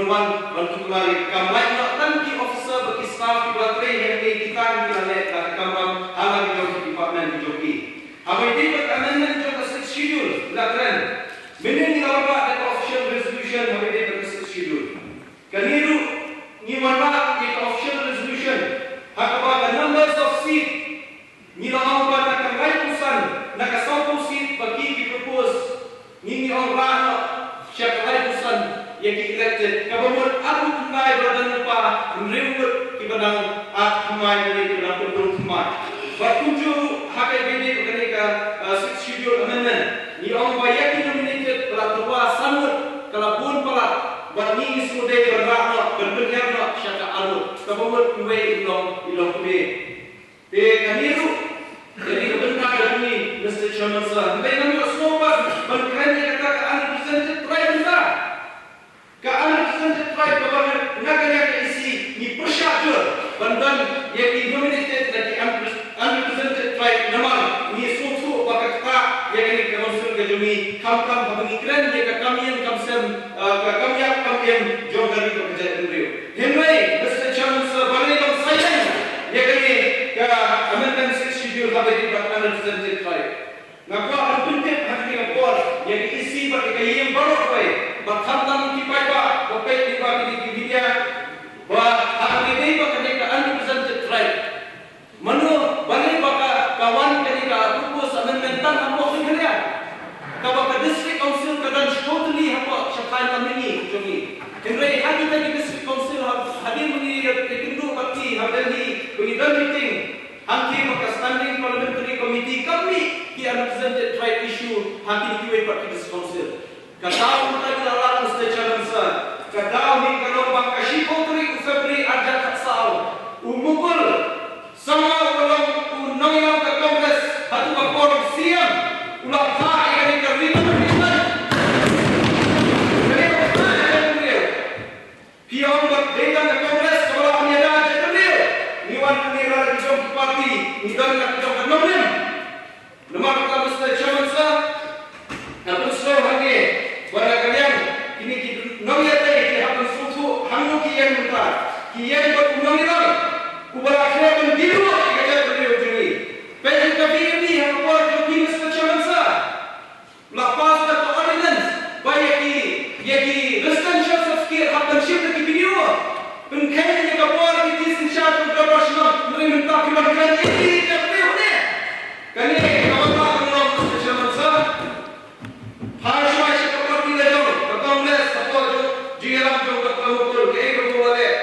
Wan ban tuklar ïa ka kam lait noh tang ki officer bad ki staff kiba trei hangne, kita ki la leh da ka kamram ha la ki jong ki department ki jong ki. Haba ïadei bad ka amendment jong ka Sixth Schedule, la kren. Mynhynnin ngi la wanrah da ka official resolution haba ïadei bad ka Sixth Schedule. Kane ruh ngi wanrah ïa ka official resolution ha kaba ka numbers of seat ngi la ong ba na ka laiphew san, na ka sawphew seat ba ki ki propose, ngi ngi ong rah noh sha ka laiphew san ïa ki elected, kaba mut arphew khyndai ba don lypa, hynriew ngut kiba dang ap thymmai ne kiba dang pynrung thymmai. Bad kumjuh ruh ha kaba ïadei bad kane ka, uh, Sixth Schedule Amendment, ngi ong ba ïa ki nominated ba la tyrwa san ngut ka la bun palat, bad ngi ngi sngewdei ban rah noh, ban pynhiar noh sha ka ar ngut, kaba mut iwei i long, i long kmie. Te kane ruh ka dei ka bynta ka jong ngi, Mister Chairman Sir. Hynrei ngam ïohsngew pat ban kren ïa kata ka unrepresented tribe bynta. Ka unrepresented tribe kaba na ka liang ka E C ngi pyrshah jur ban don ïa ki nominated na ki unpres-, unrepresented tribe, namar ngi sngewthuh ba ka ktah ïa kane ka council ka jong ngi, khamtam haba ngi kren ïa ka kam ïeng kam sem, ah, ka kam ïap kam im jong ka ri bad ka jaitbynriew. Hynrei, Mister Chairman Sir, balei long silent ïa kane ka Amendment Sixth Schedule haba ïadei bad unrepresented tribe? Nga kwah ban pyntip ha kane ka por ïa ka E C bad ïa ka ïing baroh kawei, bad khamtam ki paidbah ba peit lyngba kine ki media, ba ha kaba ïadei bad kane ka unrepresented tribe, mano, balei ba ka, ka wan kane ka proposed amendment tang hapoh Meghalaya, kaba ka District Council ka don shiphew tylli hapoh sha thaiñ lane jong ngi. Hynrei ha kita ki District Council, ha, hadien ba ngi ïakynduh bad ki ha Delhi, ba ngi don meeting, hangtei bad ka Standing Parliamentary Committee kam mih ki unrepresented tribe issue ha kine kiwei pat ki District Council. Ka daw mynta ngi la lap, Mister Chairman Sir, ka daw hi ka long ba ka shiphew tarik u February arhajar khatsaw, u Mukul Sangma uba long u nongïalam ka Congress hato ka por C M u la phah ïa kane ka recommendation. Kane ka phah ïa kane ka Phi ong ba dei tang ka Congress kaba la pynïada jaitbynriew. Ngi wan hangne la ki jong ki party, ngi don la ki jong ka nongrim. Namar kata, Mister Chairman Sir, nga pynslem hangne ba na ka liang kine ki nongïatei ki hap ban sngewthuh hangno ki ïeng mynta. Ki ïeng bad u nongïalam uba la khleh ban dieng ïa ka jaitbynriew jong ngi. Peit ïa ka V A P ha ka por jong phi, Mister Chairman Sir. La pass da ka ordinance ba ïa ki, ïa ki residential certificate hap ban shim da ki B D O. Pynkheiñ ïa ka bor ki synshar jong ka dorbar shnong, hynrei mynta phi wan kren ïa ki ïa ka briew ne. Kane ka wan ba ka long, Mister Chairman Sir. Phai shwa sha ka party la jong ka Congress, ka por jong jingïalam jong ka Mukul, kaei kaba u la leh.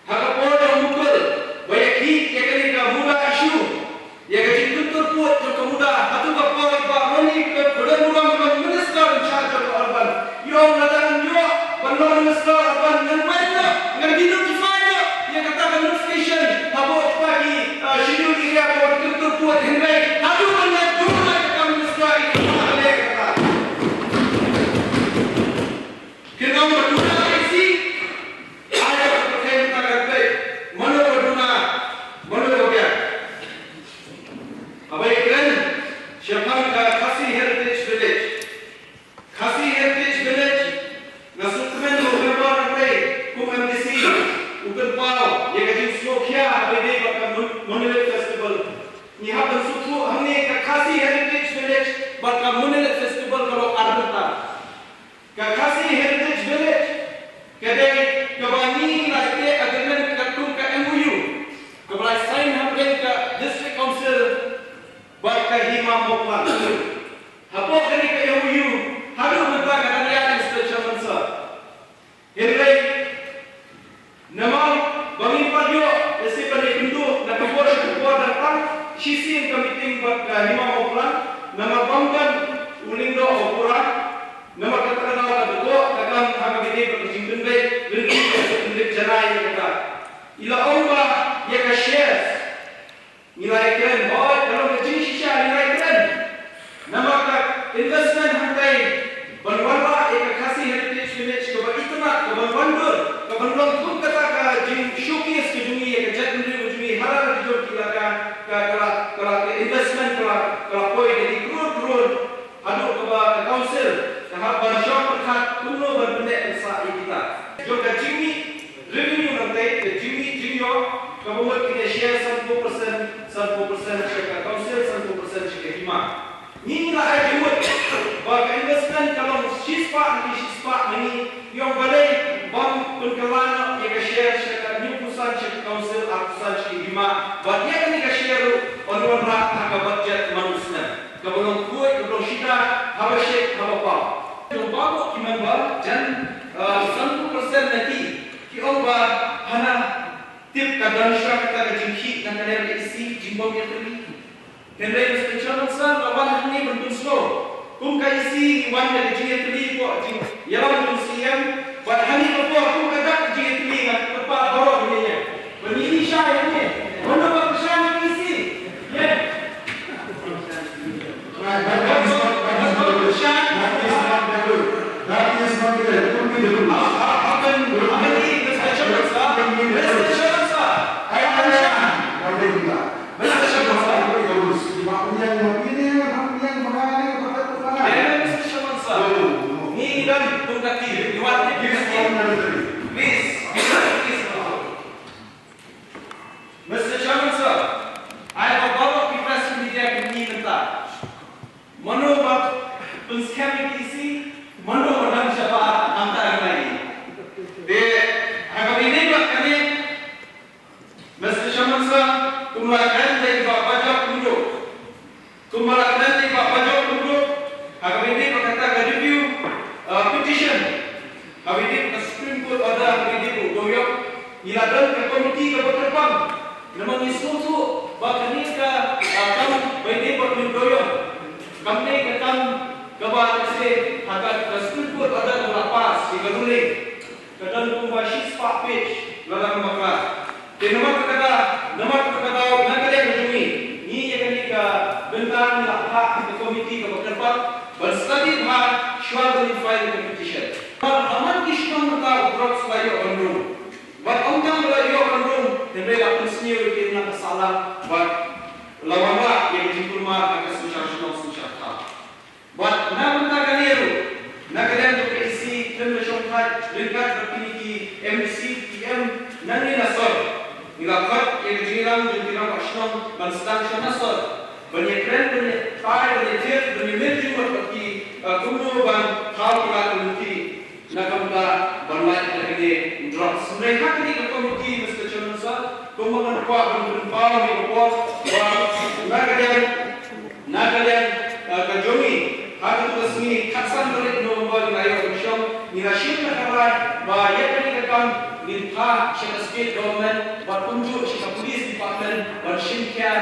Ha ka por jong u Mukul ba ïa khih ïa kane ka MUDA issue, ïa ka jingkyntur pud jong ka MUDA, hato ka por i Bah Ronnie Kyrpang u long, u long Minister in charge of Urban. I ong lada ngan ïoh ban long Minister Urban ngan weng noh, ngan denotify noh ïa kata ka notification hapoh jong ka, uh, schedule area ba wan kyntur pud, hynrei haduh ban leit jur ïa ka kam Minister i kynmaw leh ïa kata. Kin ong ba duna ïa ka E C, ai ba ka pyrthei mynta kan peit mano ba duna, mano ba biang. Haba ïakren shaphang ka Khasi Heritage Village. Khasi Heritage Village, nga sngewkmen ba u member hynrei kum M D C u Hap ban shong pyrkhat kumno ban pyndep pynsah ïa kita. Jong ka jingmih revenue nangtei, ka jingmih jingïoh, kaba mut kine share sanphew percent, sanphew percent sha ka council, sanphew percent sha ka hima. Ngi la ai jingmut ba ka investment ka long shispah na ki shispah na ngi, ïoh balei bym pynkylla noh ïa ka share sha ka hynñiewphew san sha ka council, arphew san sha ka hima, bad ïa kane ka share ruh yn wanrah ha ka budget man u snem. Kaba long khuid, kaba long shida, haba shit, haba paw. Jong baroh ki member, jan, ah, sanphew percent na ki, ki ong ba hana tip ka don shuwa kata ka jingkhih na ka liang ka E C, jingbym ïatylli. Hynrei Mister Chairman Sir, nga wan hangne ban pynsngew. Kum ka E C ngi wan da ka jingïatylli hapoh jingïalam jong C E M, bad hangne ka por kum ka dak ka jingïatylli nga kyrpad baroh hangne ïa. Ban ïa shai hangne. Mano ba kyrshan ïa ka E C? Ïa. That is not, that is not, that is not the rule. That is not the rule. It could be the rule. How, how, how can, how can we, Mister Chairman Sir? Mister Chairman Sir, I understand. Mister Chairman Sir. Mister Chairman Sir. Ngi don kum ka team. Ngi wan. Please, please, please. Mister Chairman Sir, ai ba baroh ki press media kin ïohi mynta. Mano ba pynskhem ïa ka E C, mano ba dang shabar, hangta ngi ïohi. Te ha kaba ïadei bad kane, Mister Chairman Sir, kum la kren da i Bah Bajok Lyngdoh. Kumba la kren da i Bah Bajok Lyngdoh, ha kaba ïadei bad kata ka review, uh, petition, ha kaba ïadei bad ka Supreme Court order, ha kaba ïadei bad u dewiong, ngi la don ka komiti kaba kyrpang. Namar ngi sngewthuh ba kane ka, uh, kam ba ïadei bad u dewiong kam dei ka kam kaba lehse ha ka, ka Supreme Court order ba la pass, ïa ka ruling. Ka don kumba shispah page, lada ngam bakla. Te namar kata, namar kata, na ka liang ka jong ngi, ngi ïa kane ka bynta ngi la phah ha ka komiti kaba kyrpang ban study bha shuwa ban file ka petition. Bad ha man ki shnong mynta u drugs la ïoh ban rung. Bad ym tang ba la ïoh ban rung, hynrei la pynsniew ïa ki na ka sahlang bad la wanrah ïa ka jingkulmar ha ka synshar shnong synshar thaw. Bad na bynta kane ruh, na ka liang jong ka E C, khlem da shongthait ryngkat bad kine ki M D C, P M, nangne na sor, ngi la khot ïa ka jingïalang jong ki rangbah shnong ban sdang sha na sor, ban ïakren, ban ïatai, ban ïathir, ban ïamir jingmut bad ki, eh, kumno ban thaw ki lad ki lynti. Na ka bynta ban lait ïa kane u drugs. Hynrei ha kane ka komiti, Mister Chairman Sir, kumba ngan kwah ban pynpaw ha kane ka por, ba na ka liang, na ka liang, eh, ka jong ngi, ha katu ka sngi khatsan tarik November ngi la ïoh ban shong, ngi la shim na ka rai ba ïa kane ka kam ngin phah sha ka state government bad kumjuh sha ka police department ban shim khia,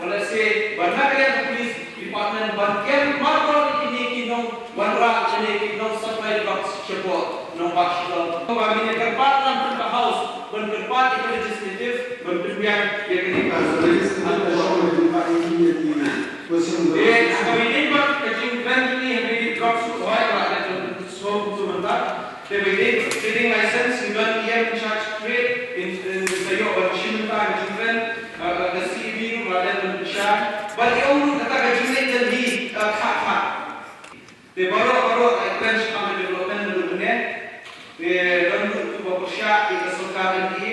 ba lehse ba na ka liang ka police department ban kem mardor ïa kine ki nong wanrah, kine ki nong supply drugs shapoh nongbah Shillong. Ba ngin ïa kyrpad lang kum ka House ban kyrpad ïa ka Legislative ban pynbiang ïa kane ka. Eh, ha kaba ïadei bad ka jingkren jong ngi ha kaba ïadei drugs, u hoi ba la dep ban sngewthuh mynta. Te ba ïadei bad trading license, ngi don E M in charge trade, in, in sa ïoh ban shim mynta ka jingkren, eh, eh, ka C A B ruh la dep ban pynshai. Bad i ong ruh kata ka jingleit lynti, eh, khah khah. Te baroh baroh la kren shaphang ka development naduh mynne. Te don ruh kiba pyrshah ïa ka sorkar N D A,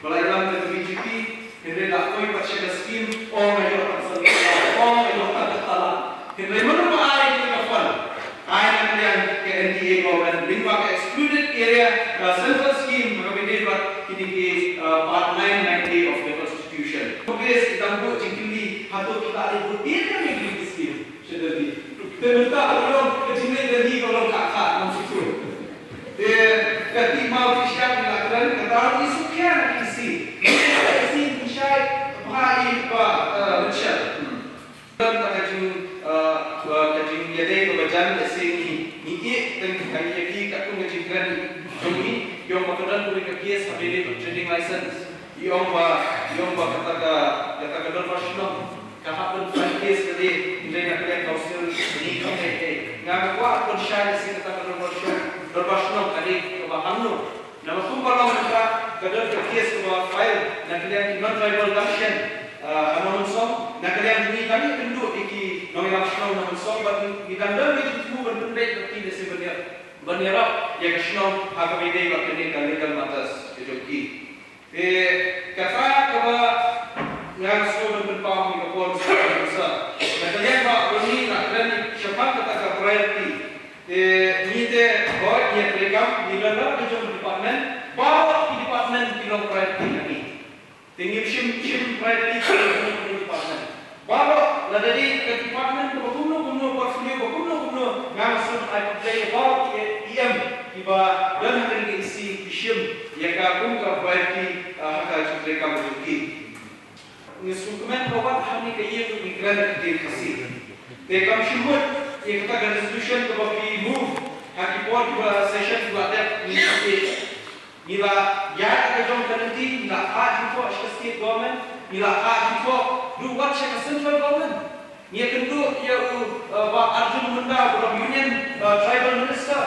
ba la ïalam da ka B J P. Hynrei la poi pat sha ka skim, ong ïoh tang san kylla, ong ïoh tang kylla. Hynrei mano ba ai ïa ka fund? Ai na ka liang ka N D A government, lyngba ka excluded area, uh, central scheme, ha kaba ïadei bad kine ki, uh, part nine nine A of the constitution. Congress ki dang buh jingkylli, hato ki la leit buh ïa kane ka scheme sha Delhi? Te mynta ka long ka jingleit Delhi ka long khah khah, ngam sngewthuh. Te ka ti maw ti shyiap ngi la kren, kata ruh ngi sngewkhia na ka E C. Ngi sngewkhia na ka E C, ngi shai bha ïa i Bah, eh, Mitchell. Hmm. Kata ka jing, eh, ka jingïadei kaba jan, lehse ngi, ngi ïeh tang ïa ki katkum ka jingkren jong ngi, ïa ba ka don kawei ka case ha kaba ïadei bad trading license. I ong ba, i ong ba kata ka, kata ka dorbar shnong ka hap ban file case ka dei, hynrei na ka liang council ngi kam leh ei ei. Nga nga kwah ban shai ïa si kata ka dorbar shnong, dorbar shnong ka dei kaba hangno. Namar kumba long mynta ka don ka case kaba file na ka liang ki non tribal dang shen, ah, ha Mawmynsong, na ka liang ngi dang ïakynduh ïa ki nongïalam shnong na Mawmynsong bad ngi dang don ka jingthmu ban pynbeit bad ki lehse ban ïarap ïa ka shnong ha kaba ïadei bad kane ka legal matters ka jong ki. Te kata kaba nga sngew ban pynpaw ha kane ka por, Mister Chairman Sir, na ka liang ba u ni na kren shaphang kata ka priority. Te ngi te hooid ngi ïatreikam, ngi don la ka jong department, baroh ki department ki long priority ha ngi. Te ngim shim, shim priority ki long department. Baroh, lada dei ka department kaba kumno kumno, portfolio ba kumno kumno, nga sngew ai khublei ïa baroh ki E M kiba don ha kane ka E C ki shim ïa ka kum ka priority, ah, ha ka jingtreikam jong ki. Ngi sngewkmen ba wat hangne ka ïing ngi kren da ka ktien Khasi. Te kam shym mut ïa kata ka resolution kaba phi move ha ki por kiba session kiba dep ngi, ngi la ïaid ha ka jong ka lynti, ngi la phah jingthoh sha ka state government, ngi la phah jingthoh ruh wat sha ka central government. Ngi ïakynduh ïa u, uh, Bah Arjun Munda, ba long Union, uh, Tribal Minister,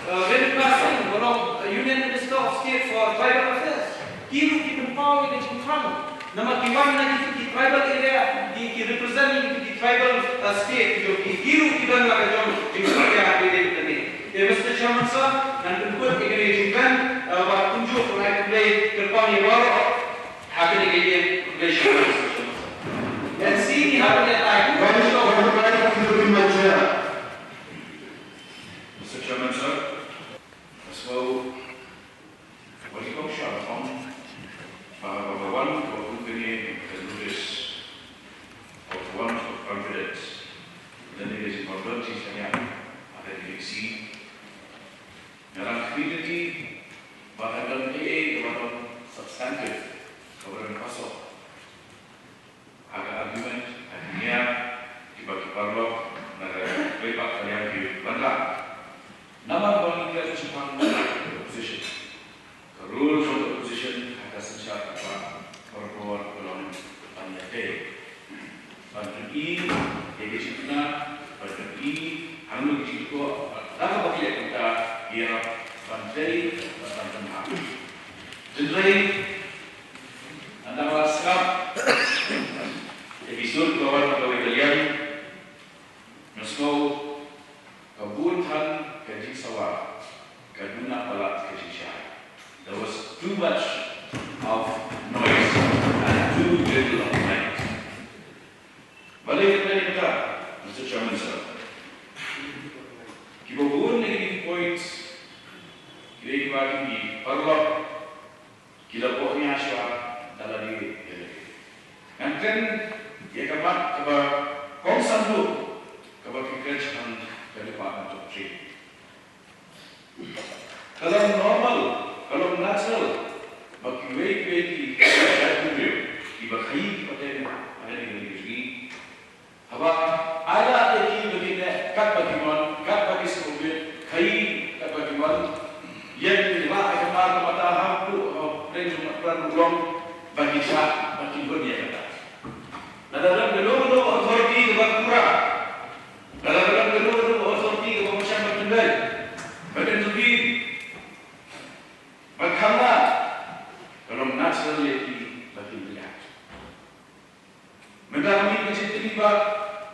uh, Renuka Singh, ba long, uh, Union Minister of State for Tribal Affairs. Ki ruh ki pynpaw ïa ka jingthrang. Namar ki wan na ki, ki tribal area, ki, ki represent ïa ki, ki tribal, uh, state ki jong ki, ki ruh ki don la ka jong jingkyrpad ïa ka dei ka dei. Te Mister Chairman Sir, ngan pynkut ïa kane ka jingkren, uh, bad kumjuh ngan ai khublei kyrpang ïa baroh ha kane ka ïing, khublei shibun Mister Chairman Sir. Ngan sngewbha ïa tai. Wani wani wani ki ruh ki mancha. Mister Chairman Sir, so Wat ïa kong sha kong, ba, ba, ba wan, ba wan kane ka notice of warrant of confidence. Lane ka jingmardor jingshaniah ha ka D K C. Nga dang khmih lynti ba ka don kaei kaba don substantive kaba don pass off ha ka argument, ha ki nia kiba ki paralok na ka paidbah ka liang ki ban lah. Namar ba ngi kren shaphang opposition. Ka role jong opposition ha ka synshar kaba barabor ka long ban ïatei, ban pyni ïa ka jingkyrkhu, ban pyni hangno ki jingkyrkhu, da kaba ki leh kumta, ïa ban tei bad ban pynhap. Hynrei ynda nga la sngap episode ba wan na kawei ka liang, nga sngew ka bun than ka jingsawa ka duna palat ka jingshai. There was too much of noise and too little of light. Balei nga kren ïa kata, Mister Chairman Sir? Kiba bun na ki points, kiba, kiba ki paralok ki la buh ïa shuwa da lade ïa lade. Ngan kren ïa ka mat kaba kongsan ruh kaba ki kren shaphang ka Department of Trade. Ka long normal, ka long natural ba kiwei kiwei ki jaitbynriew kiba khaii ki pateng ha kane ka ri ka jong ngi, haba ai lad ïa ki ba kin leh katba ki mon, katba ki sngewbha, khaii katba ki mon, ïa ki rah ïa ka mar ka bata ha u, ha u pdeng jong u nongpynïaid, ba ki shah, ba kin bun ïa kata. Lada don kano kano authority kaba pura, lada don kano kano authority kaba mynshem ba kin leh, ba kin leh, ba kham lad, ka long natural ïa ki ba kin react. Mynta ka mih ka jingkylli ba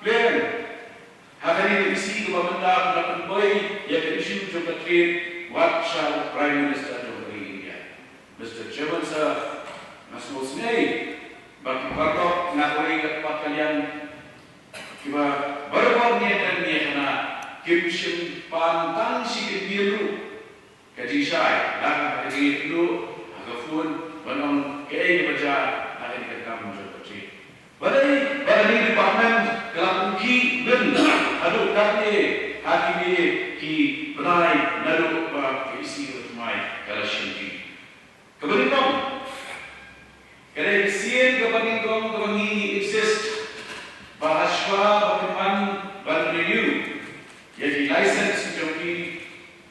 plain ha kane ka issue kaba mynta ka la pynpoi ïa ka issue jong ka trade wat sha u Prime Minister jong ka ri India. Mister Chairman Sir, nga sngewsynei ba ki paralok na kawei ka pat ka liang kiba barabor ngi ïa kren ngi ïa kynnoh kim shym pan tang shi kyntien ruh. Ka jingshai, la ka jingïathuh ha ka phone ban ong kaei kaba jia ha kane ka kam jong ka trade. Balei ba kane ka department ka la pynkhih bun haduh katne ha kine ki bnai naduh ba ka issue ka thymmai ka la shim bha. Kaba nyngkong, ka dei ka sien kaba nyngkong kaba ngi ngi insist ba hashwa ba pynban ban renew ïa ki license ki jong ki,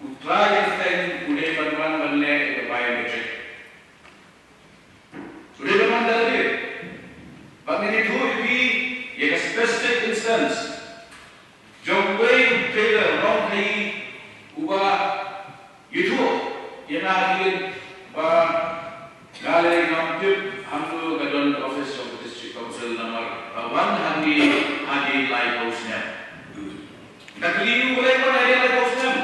u trai kyrteng u dei ban wan ban leh ïa ka biometric. U dei ban wan da lade. Ba ngin ïathuh ïa phi ïa ka specific instance jong uwei u trader nongkhaii uba ïathuh ïa nga hadien ba nga lei ngam tip hangno ka don ka office jong ka District Council namar ka wan hangne hadien laiphew snem. Nga kylli u balei wan hadien laiphew snem?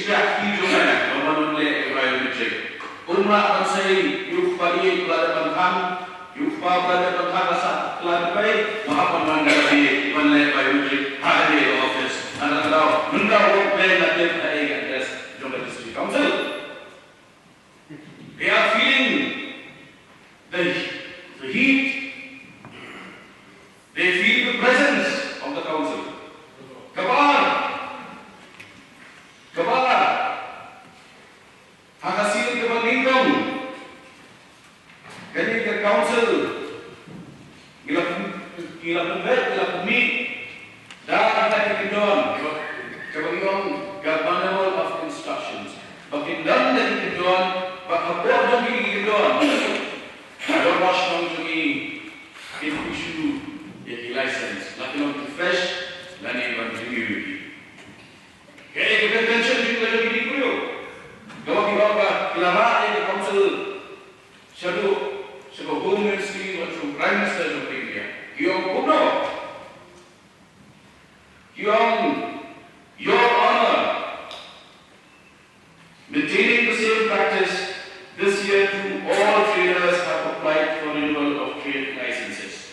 Ïa ki jong nga, ba mon leh ïa biometric. Um lah ban sei, ïa u kpa ïa u la dep ban khang, ïa u kpa u la dep ban khang, la sah, la dep bai, ma hap ban wan da lade, ban leh biometric, ha lade office. Hana ka daw, mynta u leh na tep ha ïa ka address jong ka District Council. They are feeling the, the heat. They feel the presence of the council. Kaba ar. Kaba ar. Ha ka sien kaba nyngkong, kane ka council, ngi la, ngi la pynbeit, ngi la pynmih da kata ka kyndon, kaba ngi ong ka manual of instructions. Ba kin don da ka kyndon, ba ka por jong ki kyndon, ka don ba shnong jong ngi kin issue ïa ki license, la ki long ki fresh lane ban renew ïa ki. Kaei ka intention jong ka jong kine ki briew? Ka ba ki ong ba ki la rah ïa ka council shaduh sha ka Home Ministry bad sha u Prime Minister jong ka India. Ki ong kumno? Ki ong, Your Honour, maintaining the same practice this year too, all traders have applied for renewal of trade licenses.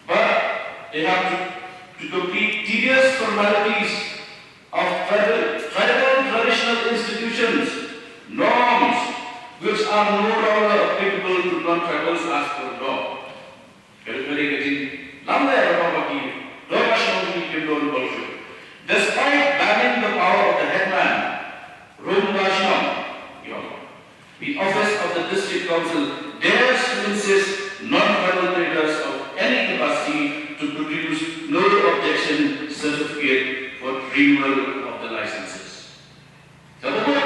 But they have to, to complete tedious formalities of tribal, tribal traditional institutions, norms which are no longer applicable to non-tribals as per law. Ka dei ka jinglamler ba ki don ba shnong ki kim don bor shuh. Despite banning the power of the headman, Rum Bashnong, you know, the office of the district council dares to insist non-tribal traders of any capacity to produce no objection certificate for renewal of the licenses. Ka bor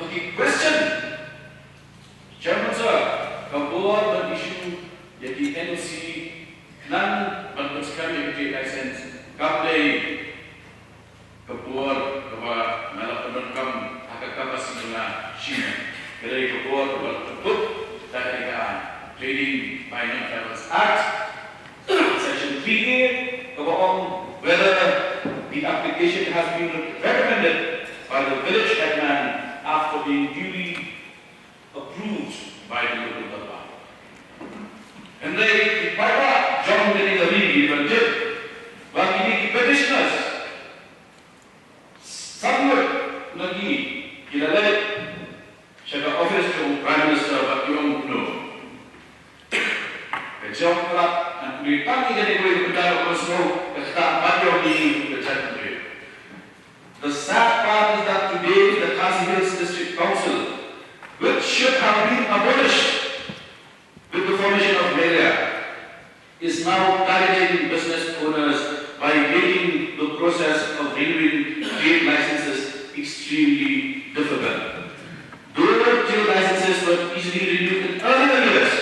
ba ki question, Chairman Sir, ka bor ban issue ïa ki N O C khnang ban pynskhem ïa ki trade license kam dei ka bor kaba nga la pyndonkam ha ka capacity jong nga shisha. Ka dei ka bor kaba la pynput da ka Trading by Non-Tribals Act, Section three A, kaba ong whether the application has been recommended by the village headman after being duly approved by the local Darbar. Hynrei ki paidbah jong kane ka ri ki ban tip ba kine ki petitioners, sa ngut na ki ki la leit sha ka office jong u Prime Minister bad ki ong kumno. Ka jong ka lap, ngan pule tang ïa kane kawei ka bynta kaba sngewsih, ka ktah bad ïa kane ka bynta. The sad part is that today the Khasi Hills District Council, which should have been abolished with the formation of Meghalaya, is now targeting business owners by making the process of renewing trade licenses extremely difficult. Though trade licenses were easily renewed in earlier years,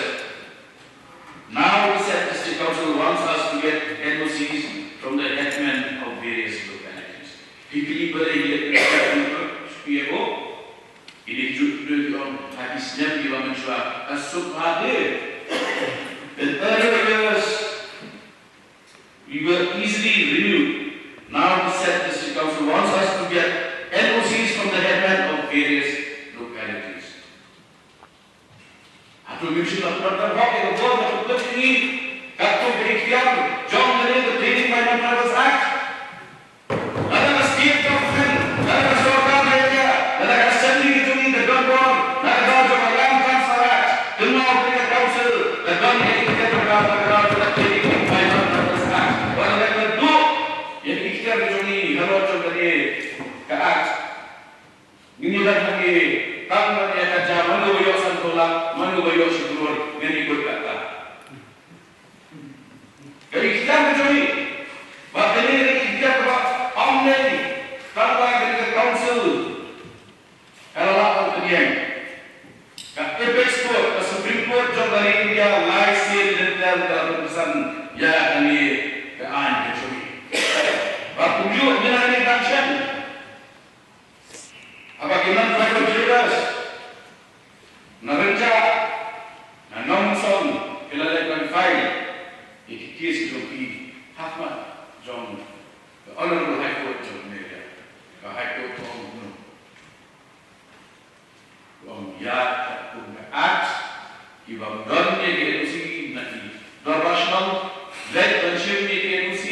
now the said district council wants us to get N O Cs from the headmen of various localities. Ki kylli ba dei ki locality, ki ong, kine ki ju ki ong ha ki snem kiba mynshuwa ka suk ha de. In earlier years, we were easily renewed. Now the said district council wants us to get N O Cs from the headmen of various localities. Hato ngim shym la pyndonkam hok ïa ka bor ba ka pynlong ïa ngi katkum ka iktiar jong kane ka Trading by Non-Tribals Act? Lada ka state government, lada ka sorkar ka ïa, lada ka assembly ka jong ngi ka don bor na ka daw jong ka Land Transfer Act, kynmaw kane ka council ka don ïa ka iktiar ka daw, ka daw jong ka Trading by Non-Tribals Act. Wat la ka duh ïa ka iktiar ka jong ngi halor jong kane ka act. Ngin ïa dang hangne tang ban ïa kajia mano ba ïoh san phew lak, mano ba ïoh shi klur, ngin ïa kut kata. Ka iktiar ka jong ngi, bad kane ka iktiar kaba ym dei tang ba kane ka council ka la lah ban pynïeng. Ka apex court, ka Supreme Court jong ka ri India, lai sien lynter ka la pynsan ïa kane ka aiñ ka jong ngi. Bad kumjuh mynta kane ka election, haba ki non-tribal traders na Rynjah, na Nongmynsong ki la leit ban file ïa ki case jong ki ha khmat jong the Honourable High Court jong Meghalaya. Ka High Court ka ong kumno? ïa katkum ka Act, ki bym don ïa ki N O C na ki dorbar shnong, leit ban shim ïa ki N O C,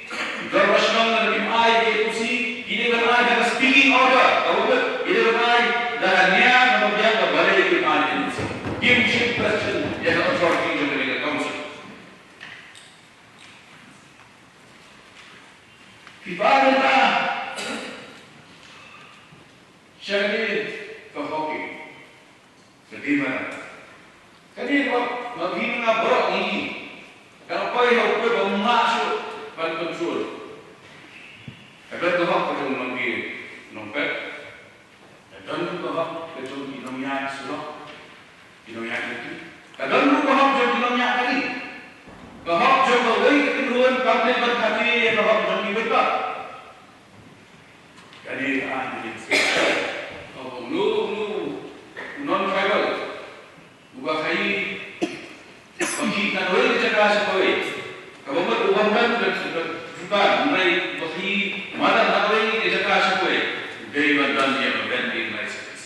ki dorbar shnong lada kim ai ïa ki N O C, ki dei ban ai da ka speaking order, ka mut ki dei ban ai da ka niam, ka biang, ka balei kim ai ïa ki N O C. Kim shim question ïa ka authority jong ka council. Ki ba mynta sha kane ka hockey. Ka dei ba kane ka hok ma phi nga baroh ngi. Ka poi ha u poi ba nga shu ban control. Ka don ka hok ka jong ma phi nongpeit. Ka don ruh ka hok ka jong ki nongñiah surok, ki nongñiah kali. Ka don ruh ka hok jong ki nongñiah kali. Ka hok jong kawei ka kynhun kam dei ban khati ïa ka hok jong kiwei pat. Kane ka aiñ ka dei ka shisha. Ka hok uno uno u non-tribal uba khaïi, ba khaïi na kawei ka jaka sha kawei. Kaba mut u bym don ka jaka, hynrei uba khaïi madan na kawei ka jaka sha kawei, u dei ban don ïa ka vending license.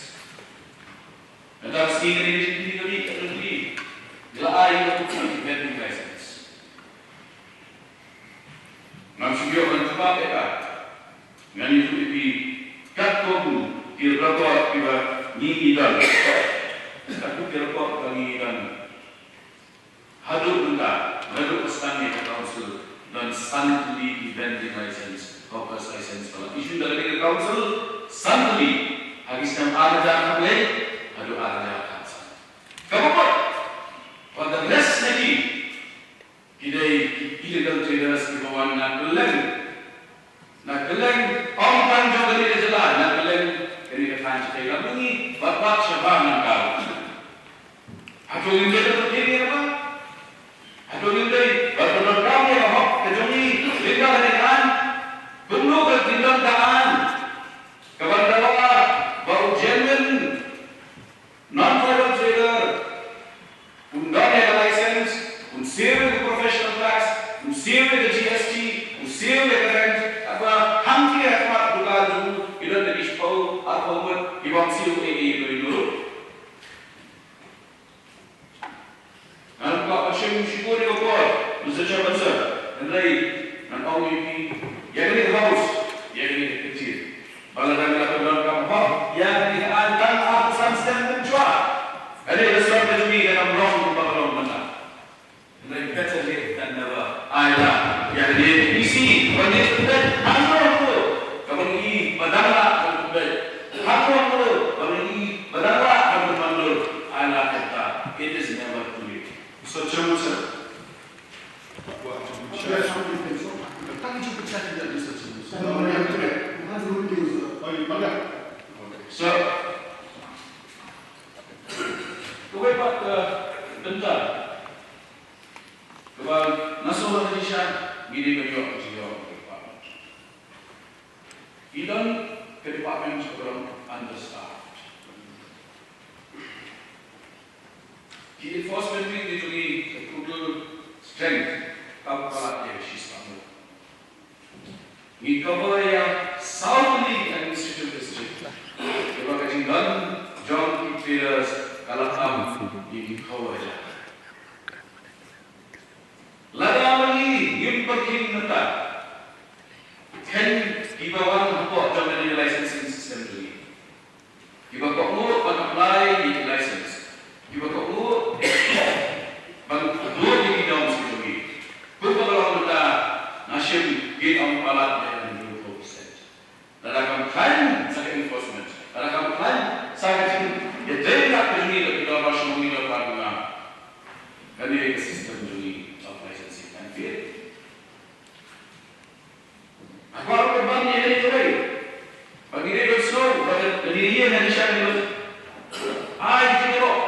Nangta ka sngi kane ka jingkylli ka mih, ka jingkylli, ngi la ai ïa ka vending license. Ngam shu ïoh ban jubab ïa ka. Ngan ïathuh ïa phi katkum ki record kiba ngi ngi don. Katkum ki record kiba ngi ngi don. Haduh mynta, naduh ba sdang ïa ka council, don san tylli ki vending license, hawkers license ba la issue da kane ka council, san tylli, ha ki snem ar hajar khatlai haduh ar hajar khatsan. Kaba mut ba the rest na ki ki dei ki illegal traders kiba wan na kylleng, na kylleng, ym tang jong kane ka jylla, na kylleng kane ka thaiñ shatei, la ngi bad bad shabar nangta. Hato ngim dei ban pynthikna ba, hato ngim dei ban pyndonkam ïa ka hok ka jong ngi lynda kane ka aiñ? Kumno ka jingdon ka aiñ kaban dawa ba u genuine non-tribal trader un don ïa ka license, un siew ïa ka professional tax, un siew ïa ka G S T, un siew ïa ka rent, haba hangtei ha khmat dukan jong u ki don da ki shiphew arphew ngut ki bym siew ei ei ïa ka ri ruh. Ngan kwah ban shim shibun ïa ka por, Mister Chairman Sir, hynrei ngan ong ïa phi, ïa kane ka House, ïa kane ka Kyrtieh, ba lada ngi la pyndonkam hok ïa kane ka aiñ tang arphew san snem mynshuwa, kane ka sor ka jong ngi kan ym long kumba ka long mynta. Hynrei better late than never. Ai la ïa kane ka E C ban ïa pynbeit, hangno hangno kaba ngi i ba dang lah ban pynbeit, hangno hangno kaba ngi i ba dang lah ban pynmyndur, ai la kata. It is never too late. Mister Chairman Sir. Sir, kawei pat ka bynta kaba nga sngew ba ka jingshisha ngi dei ban ïoh ka jingïoh ka department. Ki don ka department kaba long understaffed. Ki enforcement team ki jong ngi ka total strength kam palat ïa ka shispah ngut. Ngi cover ïa saw tylli ki administrative district. Kaba ka jingdon jong ki traders ka la tam ïa ki cover ïa. Lada ma ngi ngim pyrkhing mynta, kheiñ kiba wan hapoh jong kane ka licensing system jong ngi. Kiba kohnguh ban apply ïa ki license. Kiba kohnguh ban dur ïa ki norms ki jong ngi. Kumba ka long mynta nga shim ngin ym palat ïa ka hynriewphew percent. Lada kam khlaiñ sa ka enforcement, lada kam khlaiñ sa ka jingïadei ka jong ngi bad ki dorbar shnong, ki dorbar bynriew, kane ka system jong ngi of licensing kan fail. Nga kwah ruh ban ïa kane kawei. Ba ngi dei ban sngew ba ka, ka dei ïa kane sha kane. Ai ki jingïaroh.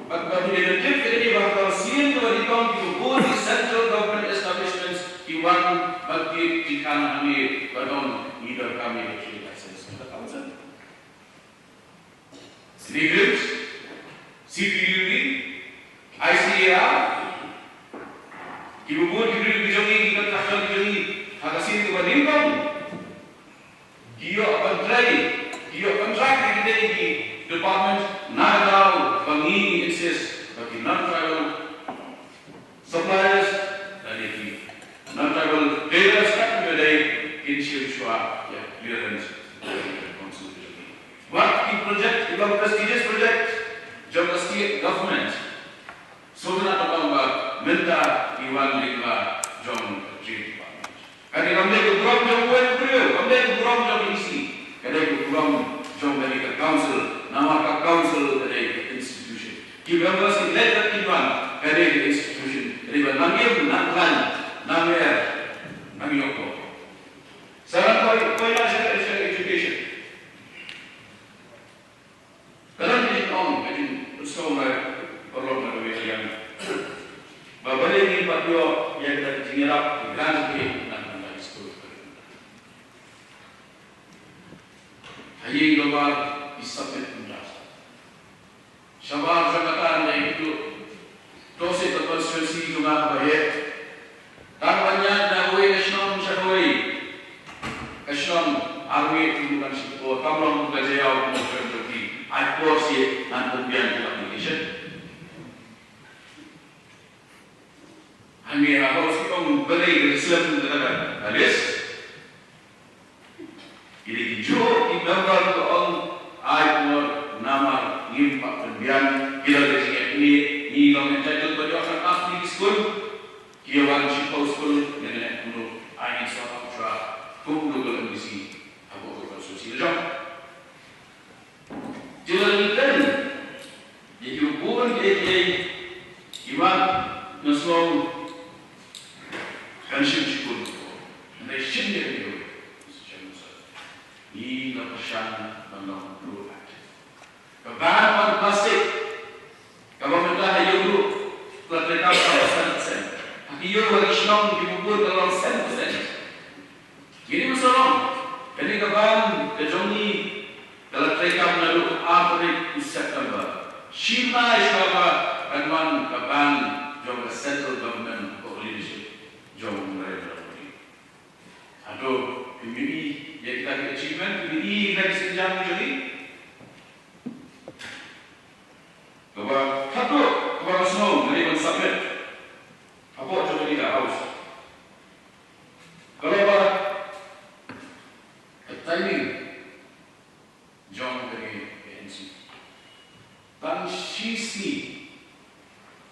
Ba, ba ngi dei ban tip ïa kane ba ha ka sien kaba nyngkong kiba bun ki central government establishments ki wan ban tip jingkhang hangne ba don ngi donkam ïa ka trade license na ka council. City Grid, C P U D, I C A R, kiba bun ki briew ki jong ngi, ki contractor ki jong ngi, ha ka sien kaba nyngkong ki ïoh ban trei, ki ïoh contract ïa kitei ki Department, na ka daw ba ngi insist ba ki non-tribal suppliers lane ki non-tribal traders kat kiba dei kin shim shuwa ïa clearance na ka council. Wat ki project, ki long prestigious project jong ka state government. Sngewtynnat ba mynta ki wan lyngba jong ka Trade Department. Kane kam dei ka burom jong uwei u briew, kam dei ka burom jong ka E C, ka dei ka burom jong kane ka council, namar ka council ka dei ka institution. Ki members ki leit bad ki wan, ka dei ka institution, ka dei ba nang im, nang khlaiñ, nang ïar, nang ïoh. Sa nang koi, koi na sha, sha education. Ka don ka jingong, ka jingpynsngew na paralok na kawei ka liang. Ba balei ngim pat ïoh ïa kata ka jingïarap, ka grant jong ki na ka bynta ki skul. Ha ïing dorbar ki submit kumta. Shabar jong kata, ynda ïa kito, to sha ka constituency jong nga kaba heh. Tang ban ïaid na kawei ka shnong sha kawei ka shnong, arngut ruh kan shim por, kam long ka jingïaw kum ka shnong jong ki. Ai por sha ngan pynbiang ka application. Hangne ha House ki ong balei ka slem kata ka list. Ki dei ki juh ki member ki ong ai por namar ngim pat pynbiang, ki la ka jingeh, ngi long entitled ban ïoh kyrpad ïa ki skul. Ki ïa wan shiphew skul, ngi leh kumno, ai ngin sort out shuwa kum u local M D C hapoh ka constituency la jong. Te lada ngi kren ïa kiba bun kiei kiei kiba nga sngew kan shim shibun. Hynrei shim ïa kane kawei, Mister Chairman Sir, ngi la pyrshang ban long proactive. Ka ban ban plastik, kaba mynta ha ïew ruh ka la treikam ka long san percent. Ha ki ïew ha ki shnong kiba bun ka long san percent. Ngi dei ban sngewlong, kane ka ban ka jong ngi ka la treikam naduh ar tarik u September. Shi bnai shuwa ba kan wan ka ban jong ka central government hapoh ka leadership jong u Narendra Modi. Hato phim ïohi ïa kita ki achievement, phim ïohi ïa kita ki sienjam ki jong ngi? Kaba khatduh kaba nga sngew nga dei ban submit hapoh jong kane ka House ka long ba ka timing jong kane ka N C P. Tang shi sngi,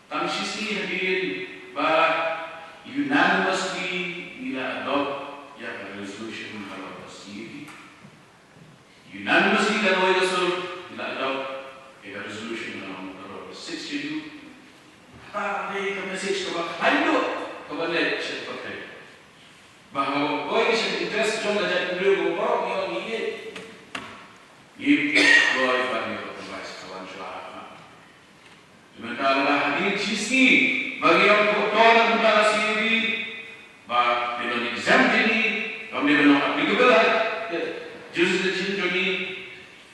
tang shi sngi hadien ba unanimously ngi la adopt ïa ka resolution halor ka C A D. Unanimously ka Loi ka Sur ngi la adopt ïa ka resolution halor ka Sixth Schedule. Kata ka dei ka message kaba khlaiñ duh kaba leit sha ka pyrthei. Ba haba koi sha ka interest jong ka jaitbynriew kaba baroh ngi ong ngi ïeit, ngim kloi ban ïa compromise, ka wan shuwa ha khmat. Te mynta lada hadien shi sngi ba ngi ong to na ka bynta ka C A D ba dei ban exempt ïa ngi, kam dei ban long applicable ha jurisdiction jong ngi,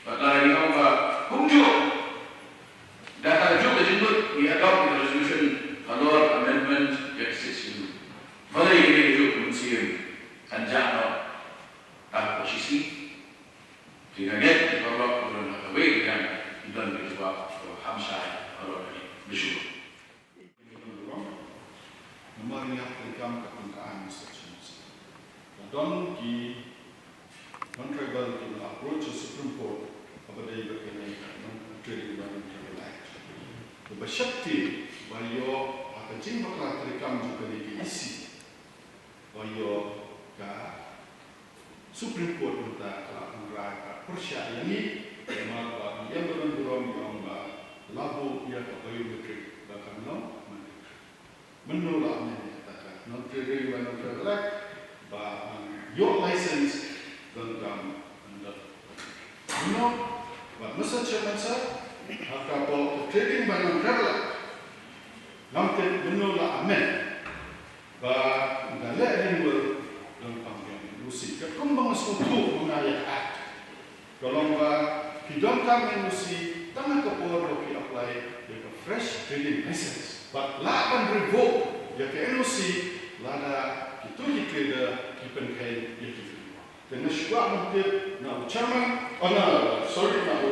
bad lada ngi ong ba kumjuh da kajuh ka jingmut ngi adopt ïa ka resolution halor amendment ïa ka Sixth Schedule. Balei ïa kajuh ka mynsiem kan jah noh tang hapoh shi sngi? Te nga ngeit ïa ki paralok kiba don ha kawei ka liang ki don ka jubab kaba kham shai halor kane. Khublei shibun. Namar ngi hap treikam katkum ka aiñ, Mister Chairman Sir. Ka don ki non-tribal kiba la approach ha Supreme Court kaba dei bad kane ka Trading by Non-Tribal Act. Kaba sheptieng ba ïoh ha ka jingbakla treikam jong kane ka E C ba ïoh ka Supreme Court mynta ka la pynrai ka pyrshah ïa ngi, namar ba ngi ïa don burom ïa ong ba la buh ïa ka biometric ba kan long mandatory. Mynno la amend ïa kata ka non-trading by non-tribal act ba nang ïoh license donkam mandatory. Mynno ba Mister Chairman Sir, ha ka por trading by non-tribal act ngam tip mynno la amend. Ba da leh renewal donkam biang N O C. Katkum ba nga sngewthuh mynta ïa ka act, ka long ba phi donkam N O C tang ha ka por ba phi apply ïa ka fresh trading license. Bad lah ban revoke ïa ka N O C lada kito ki trader ki pynkheiñ ïa ki. Te nga shu kwah ban tip na u chairman, oh, na, sorry, na u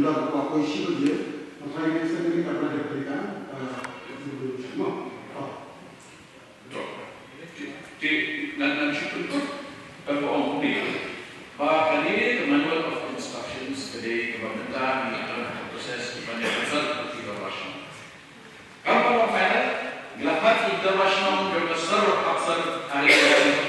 Ngi la ba poi shi baje. Ngi try ne sa ngi ka ba de ka. Mo. Te, te, ngan, ngan shu pynpaw. Kaba ong kumne. Ba kane ka manual of instructions, kane kaba mynta ngi tang ha process ban ïa consult bad ki dorbar shnong. Kaba long final, ngi la phah ïa ki dorbar shnong jong ka Sor Hapsor ha ri